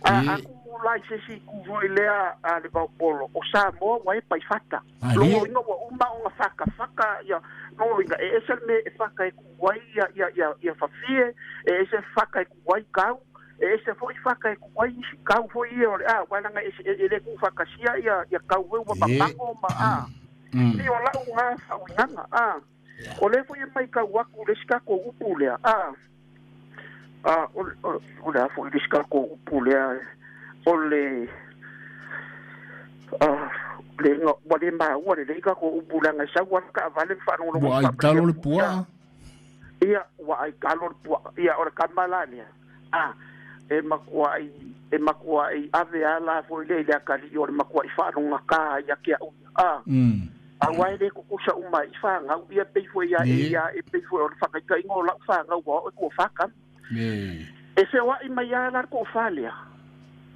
a aku la i se isi itu foi lea a le vaopolo o Samoa ua e paifata logoina ua uma ona fakafaka ia logoina e ese le mea e faka e tuu ai ia ia ia ia fafie e ese faka e tuu ai kau e ese foi faka e tuu ai isi kau foi ia o le a aua leaga e ese e le tuufaatasia ia ia kau foi ua mamago ma a pei o lau na faauigaga a o lea foi e maitau atu le isi tatou upu lea a a o le a foi le isi tatou upu lea o le a le ua le maua lelei tatou upu leaga e sau lava le taavale ma faalogologo Ua aitalo le puaa. Ia, ua aitalo le puaa. Ia, o le tama la lea, a, e matuai, e matuai ave a la foi lea i le atalii o le matuai faalogogata ia te au ia, a. Aua e le tutusa uma ai fanau, ia pei foi ia e ia e pei foi o le faataitaiga o lau fanau ua oo i toafa tama. E feoai mai lava la le toafa lea,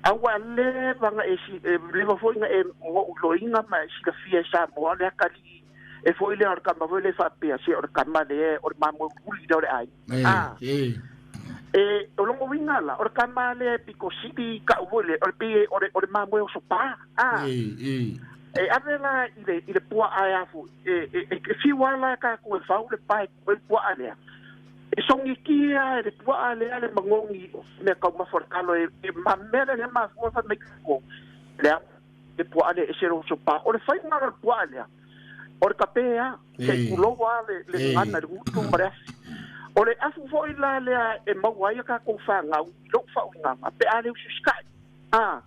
a ua leva na e, e leva foi na e ou iloina ma e silafia e Samoa le atalii e foi lea o le tama foi lea e faapea, se o le tama lea o le mamoe uliuli lea o le aiga. A, e, o lona uiga la, o le tama lea e pito sili ka'u foi lea, o le pei o le, o le mamoe osopa. A, e ave la i le, i le puaa e a foi, e, e, e fiu lava la tatou e fau le pae e le puaa lea. E sogitia e le puaa lea le magogi o mea taumafa o le talo e, e mea lea e mafua fai mai ko lea le puaa lea e ese le osopa. O le faiga o le puaa lea, o le tape a, se i tulou lava le, le gagana i le gutu ma le afi. O le afu foi la lea e maua ai a tatou fanau i lou faauigaga pe a le usiusita'i. A,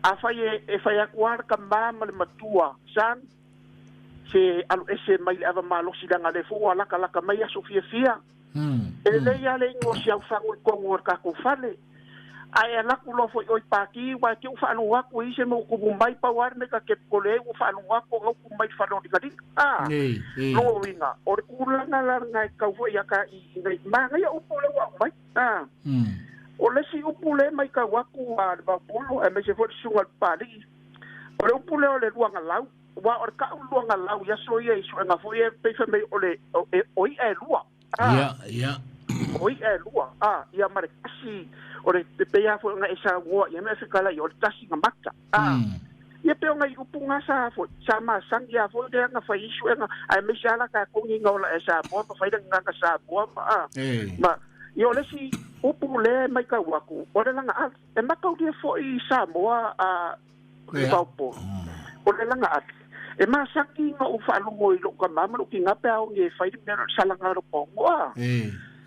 A fai e fai aku ala ka mama le matua san se alu ese mai le ava malosi langa le fua laka laka mai aso fia fia. E lei ale ingo si au fangu i kongo o kako fale. Ai ala ku lo foi oi paki wa ke u whaanu aku i se mo kumu mai pau me ka ke kole u whaanu aku ngau ku mai whano ni kari. Ah, lo winga. O le kulanga la ngai kau foi aka i ngai manga ia upu le wa mai. Ah. O le si upu le mai kau aku a le vapolo e me se foi sunga pali. O le upu le o le luanga lau. Wa o le ka luanga lau ia so ia i suenga foi e peifa mai o le o i e lua. Ah. Ia. O i e lua. Ah, ia mare kasi o le pea foi nga esa ngoa ia me fikala i o le tasi nga maka. Ah. Ia pe nga upu nga sa foi sa ma sangia foi le nga fai isu nga ai me sala ka ko ni ngola esa mo pa fai nga nga sa mo ah. Ma ia o le si upu le mai ka waku o le langa al e makau dia foi sa moa a le paupo. O le langa al e ma saki nga u whaalongo i lo ka mama lo ki nga pea o nge fai mea salanga ro pongo a.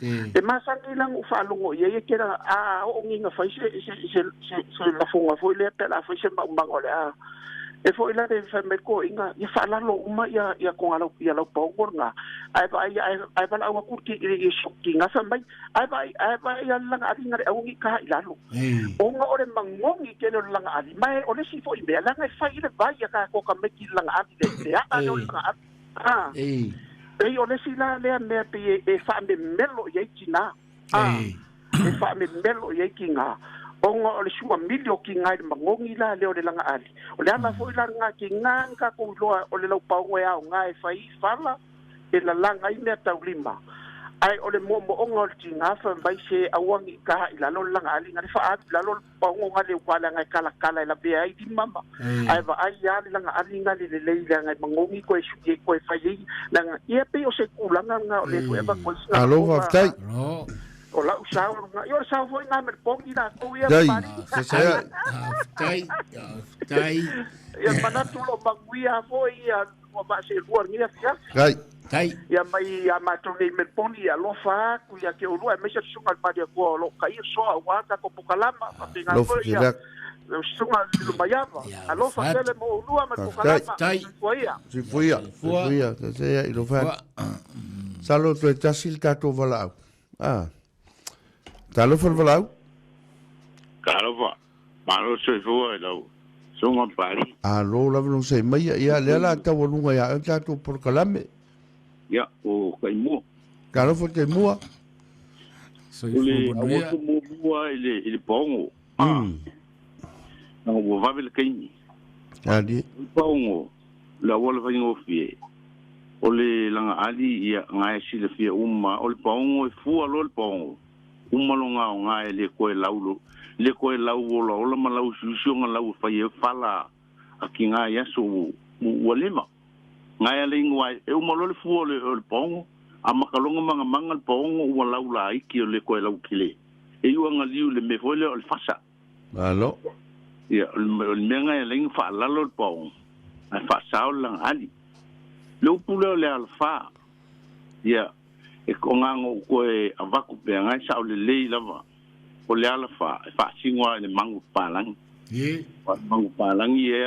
E masangi lang u whaalongo ia ia kera a o ngi nga fai se lafonga foi lea pe la fai se maumanga o le a. E foi la le fai me ko inga ia whaalalo uma ia konga lau ia lau pongo nga. Ai pa ai pa lau aku ki i soki nga fa mai ai pa ia langa ali nga le au ngi kaha i lalo. O nga ore mangongi ke le langa ali mai o le si foi mea langa e fai le vai ia ka ko ka meki langa ali le a le langa ali. Ah. Ei o le sila lea mea pe e whaame melo i eiti nā. Ah, e whaame melo i eiti ngā. O ngā o le sua milio ki ngā i le mangongi la leo le langa ali. O le ala foi la ngā ki ngā ngā kou loa o le laupaongo e au ngā e whai whala e la langa i mea taulima. Ai o le mo mo onga o le tinga wha mai se awangi kaha i lalo langa ali ngā le wha lalo paongo ngā le wala ngā kala kala e la bea i di mama. Ai wa ai ia le langa ali ngā le lelei ngā mangongi koe suye koe whai ei. Langa ia pe o se kulanga ngā o le fue eva koe singa. Alo waftai. O lau sao ngā. Ia o le sao foi ngā me pongi la kou ia pari. Waftai. Waftai. Ia manatu lo manguia foi ia ua maase lua ngia fia. Gai. Tai. Ia mai ia mātou nei Melponi ia lofa aku ia ke olua e meisa sunga le maria kua o lo ka ia soa ua ata ko pukalama papenga foi ia sunga le lumaiava alofa tele mo olua ma pukalama sifuia sifuia sifuia se ia i lofa salo toe tasi le tatou valaau ah talofa le valaau talofa malo soifua i lau sunga pari alo lava long sei mai ia lea la taualuga ia e tatou polokalame. Ia, o kaimua. Talofa te mua. O le awoto mua i le paongo. Nanga ua vave le kaimi. Ali. O le paongo, le awala whaingofie. O le langa ali ia ngae sila fia uma. O le paongo e fua lo le paongo. Uma lo ngao ngae le koe laulo. Le koe lau ola ola ma lau susio nga lau whai e whala a ki ngae aso ua lema. Ngai ale ingua e uma lo le fua o le paongo a makalonga manga manga le paongo ua lau la iki o le koe lau kile e iua ngaliu le me foi le o le fasa. Alo. Ia o le mea ngai ale inga whaalalo le paongo ai whaasao le langa ali. Le upu leo le alawha ia e ko ngango koe avaku pea ngai sao le lei lava o le alawha e whaasingua le mangu palangi. Ye. Mangu palangi e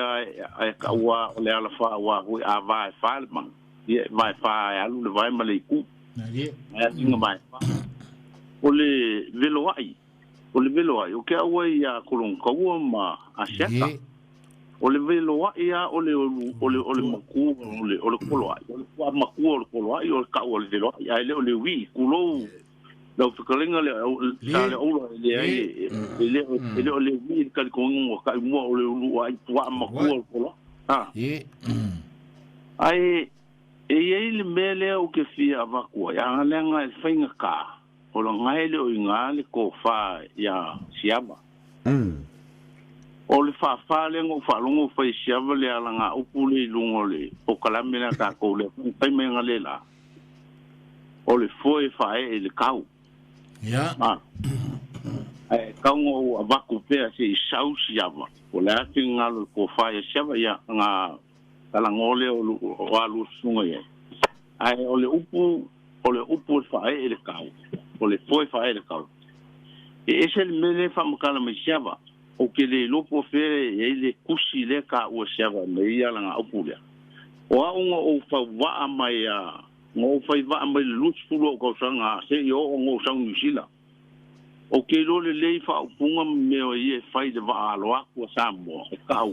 ai ka ua o le alawha ua hui a vai wha le mangu. Ye vai wha e alu le vai ma le iku. Ye. Ai inga vai wha. O le veloai. O le veloai. O ke aua i a kolongkaua ma asiaka. O le veloai a o le maku o le koloai. O le kua maku o le koloai o le kau o le veloai. Ai le o le wi kulou. Lau whakalenga le sa le ola le ai e le o le wi ka le kongo ka mua o le ulu ai tua makua o le kola. Ah. Ai e iei le mea lea o ke fia avakua ia ngaleanga e whainga ka o la ngai le o inga le ko wha ia siama. O le whawha le ngo whalongo whai siama le ala ngā upu le ilungo le o kalame la kākou le whai mai ngā le la. O le foe whae e le kau. Ya. Ah. Ai kaungo o avaku pea se i sau siama. O le ati ngalo ko whae siama ia ngā kalangole o alu sunga ia. Ai o le upu whae e le kau. O le foe whae e le kau. E ese le mele whamakala mai siama. O ke le iloa po o fea e i ai le tusi lea taua e siava mai ai alaga upu lea. O a'u na ou fauvaa mai a na ou fai vaa mai le 20 o ou tausaga seia oo na ou sau Niu Sila. Ou te iloa lelei faaupuga ma mea o ia e fai i le vaa alo atu a Samoa e tau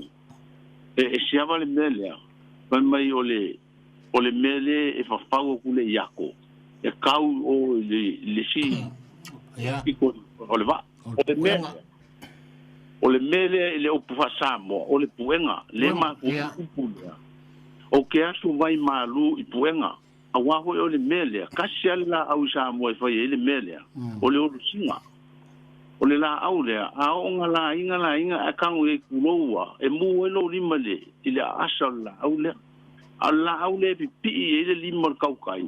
e e siava le mea lea fai mai o le o le mea lea e fafau atu le iato e tau i o i le i le isi pito o le vaa. O le mea lea o le mea lea i le upu faa-Samoa o le puega lea matou upu lea ou te asu vai malu i puega Aua foi o le mea lea, tasi lava le laau i Samoa e fai ai le mea lea, o le olusiga. O le laau lea, a oo ina laina laina ae tago i ai tulou a, e mu ai lou lima i le, i le aasa o le laau lea. A o le laau lea e pipii i ai le lima o le tautai,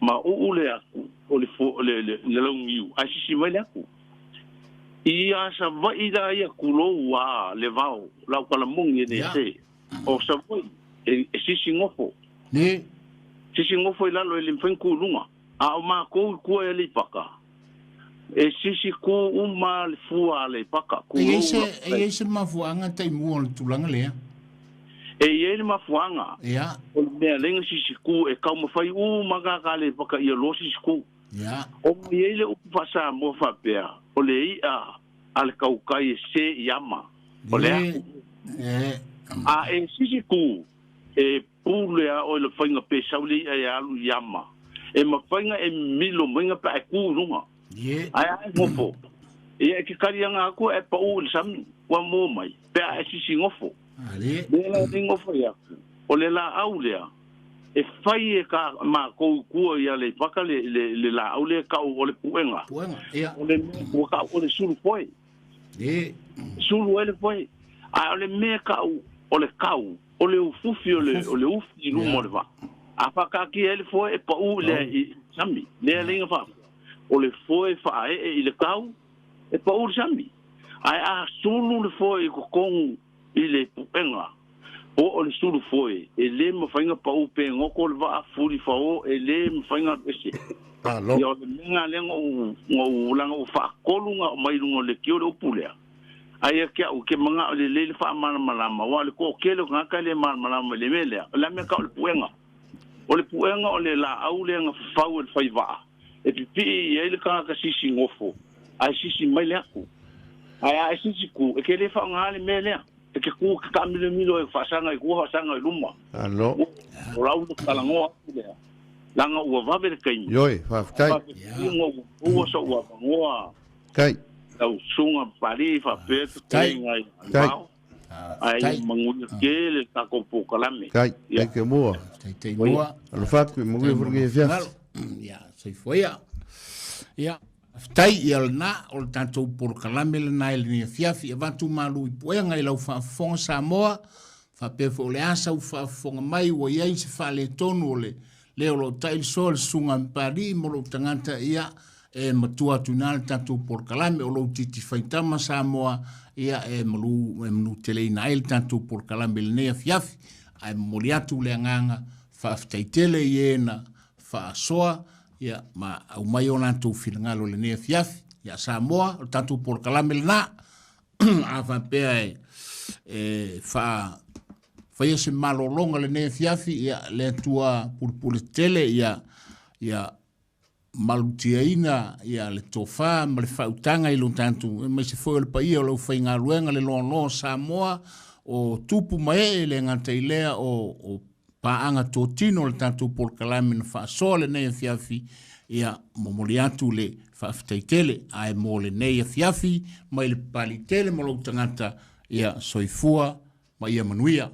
ma uu le atu o le fo, le, le, le launiu, ae sisi mai le atu. I ia Savaii la ia tulou a le vao, lau tala moni e le se. O Savaii, e, e sisi nofo. Ne. Sisi nofo i lalo e le mafai ona tu i luga. A o matou i tua i Aleipata, e sisi tu uma le fua a Aleipata, E i ai se, e i ai se mafuaaga taimua o le tulaga lea? E i ai le mafuaaga. Ia. O le mea lea na sisi tu, e taumafai uma tagata Aleipata ia loa sisi tu. Ia. Ona e i ai le upu faa-Samoa faapea, o le i'a a le tautai e se i ama, o le aku. A e sisi tu, e pule a oe le faiga pe sau le i'a e alu i ama, e mafai na e mimilo mai na pe a e ku i luga. Ae a e nofo, ia e ke kaliaga atu ae pau i le sami, ua mo mai, pe a e sisi nofo. Lea la nei nofo i aku, o le laau lea, e fai e ka makou i tua i Aleipata le, le, le laau lea e kau o le puega. Puega, ia. O le mea ua kau o le sulu foe. Sulu ai le foe. Ae o le mea kau o le kau, o le ufufi o le, o le ufi i luma o le vaa. A faakaatia ai le foe e pau i le i sami. Lea leiga faapea. O le foe faaee i le kau, e pau i le sami. Ae a sulu le foe i totonu i le puega, po o le sulu foe, e le mafai ona pau pe goto le vaa fuli fao, e le mafai ona alu ese. Malo. Ia o le mea lena lea na ou, na ou, leaga ua faatolu ona aumai i luga o le leitio le upu lea. Ae ia te au, ke manao lelei le faamalamalama, aua o le toatele o tagata e le malamalama i le mea lea. O le a mea tau o le puega? O le puega o le laau lea na fafau e le fai vaa, e pipii i ai le tagata sisi nofo, ae sisi mai le atu. Ae a e sisi ku, e ke le faaaoga le mea lea. E ke ku ke taamilomilo ai faasaga i tua faasaga i luma. Alo. O lau talanoa atu lea, leaga ua vave le taimi. Ioe, faafetai. Faafetai ona ua maua so'u avanoa. Tai. Lau susuga Papalii faapea fetalaiga i Tai. Vao. Ae ia manuia tele le tatou polokalame. Tai, tai te mua. Tai te mua. Alofa atu, manuia foi lenei afiafi. Ia, soifua ia. Ia, faafetai ia lena o le tatou polokalame lena i lenei afiafi. Avatu malu i puega i lau faafofoga Samoa, faapea foi o le a sau faafofoga mai ua i ai se faaletonu o le leo o lo o tai le soa le susuga a Papalii ma lou tagata ia e matua atu ina le tatou polokalame o lou titi faitama Samoa ia e malu e manuteleina ai le tatou polokalame i lenei afiafi ae momoli atu le agaga faafetai tele i e na faasoa ia ma aumai o latou finagalo i lenei afiafi ia Samoa o le tatou polokalame lena a faapea e, e faa faia se malologa lenei afiafi ia le Atua pulupule tele ia ia malutiaina ia le tofa ma le faautaga i lo tatou aemaise foi o le paia o le aufaigaluega le loaloa o Samoa o tupu ma ee le gata i lea o, o paaga totino o le tatou polokalame na faasoa lenei afiafi ia momoli atu le faafetai tele ae mo lenei afiafi mai le papali tele ma lou tagata ia soifua ma ia manuia.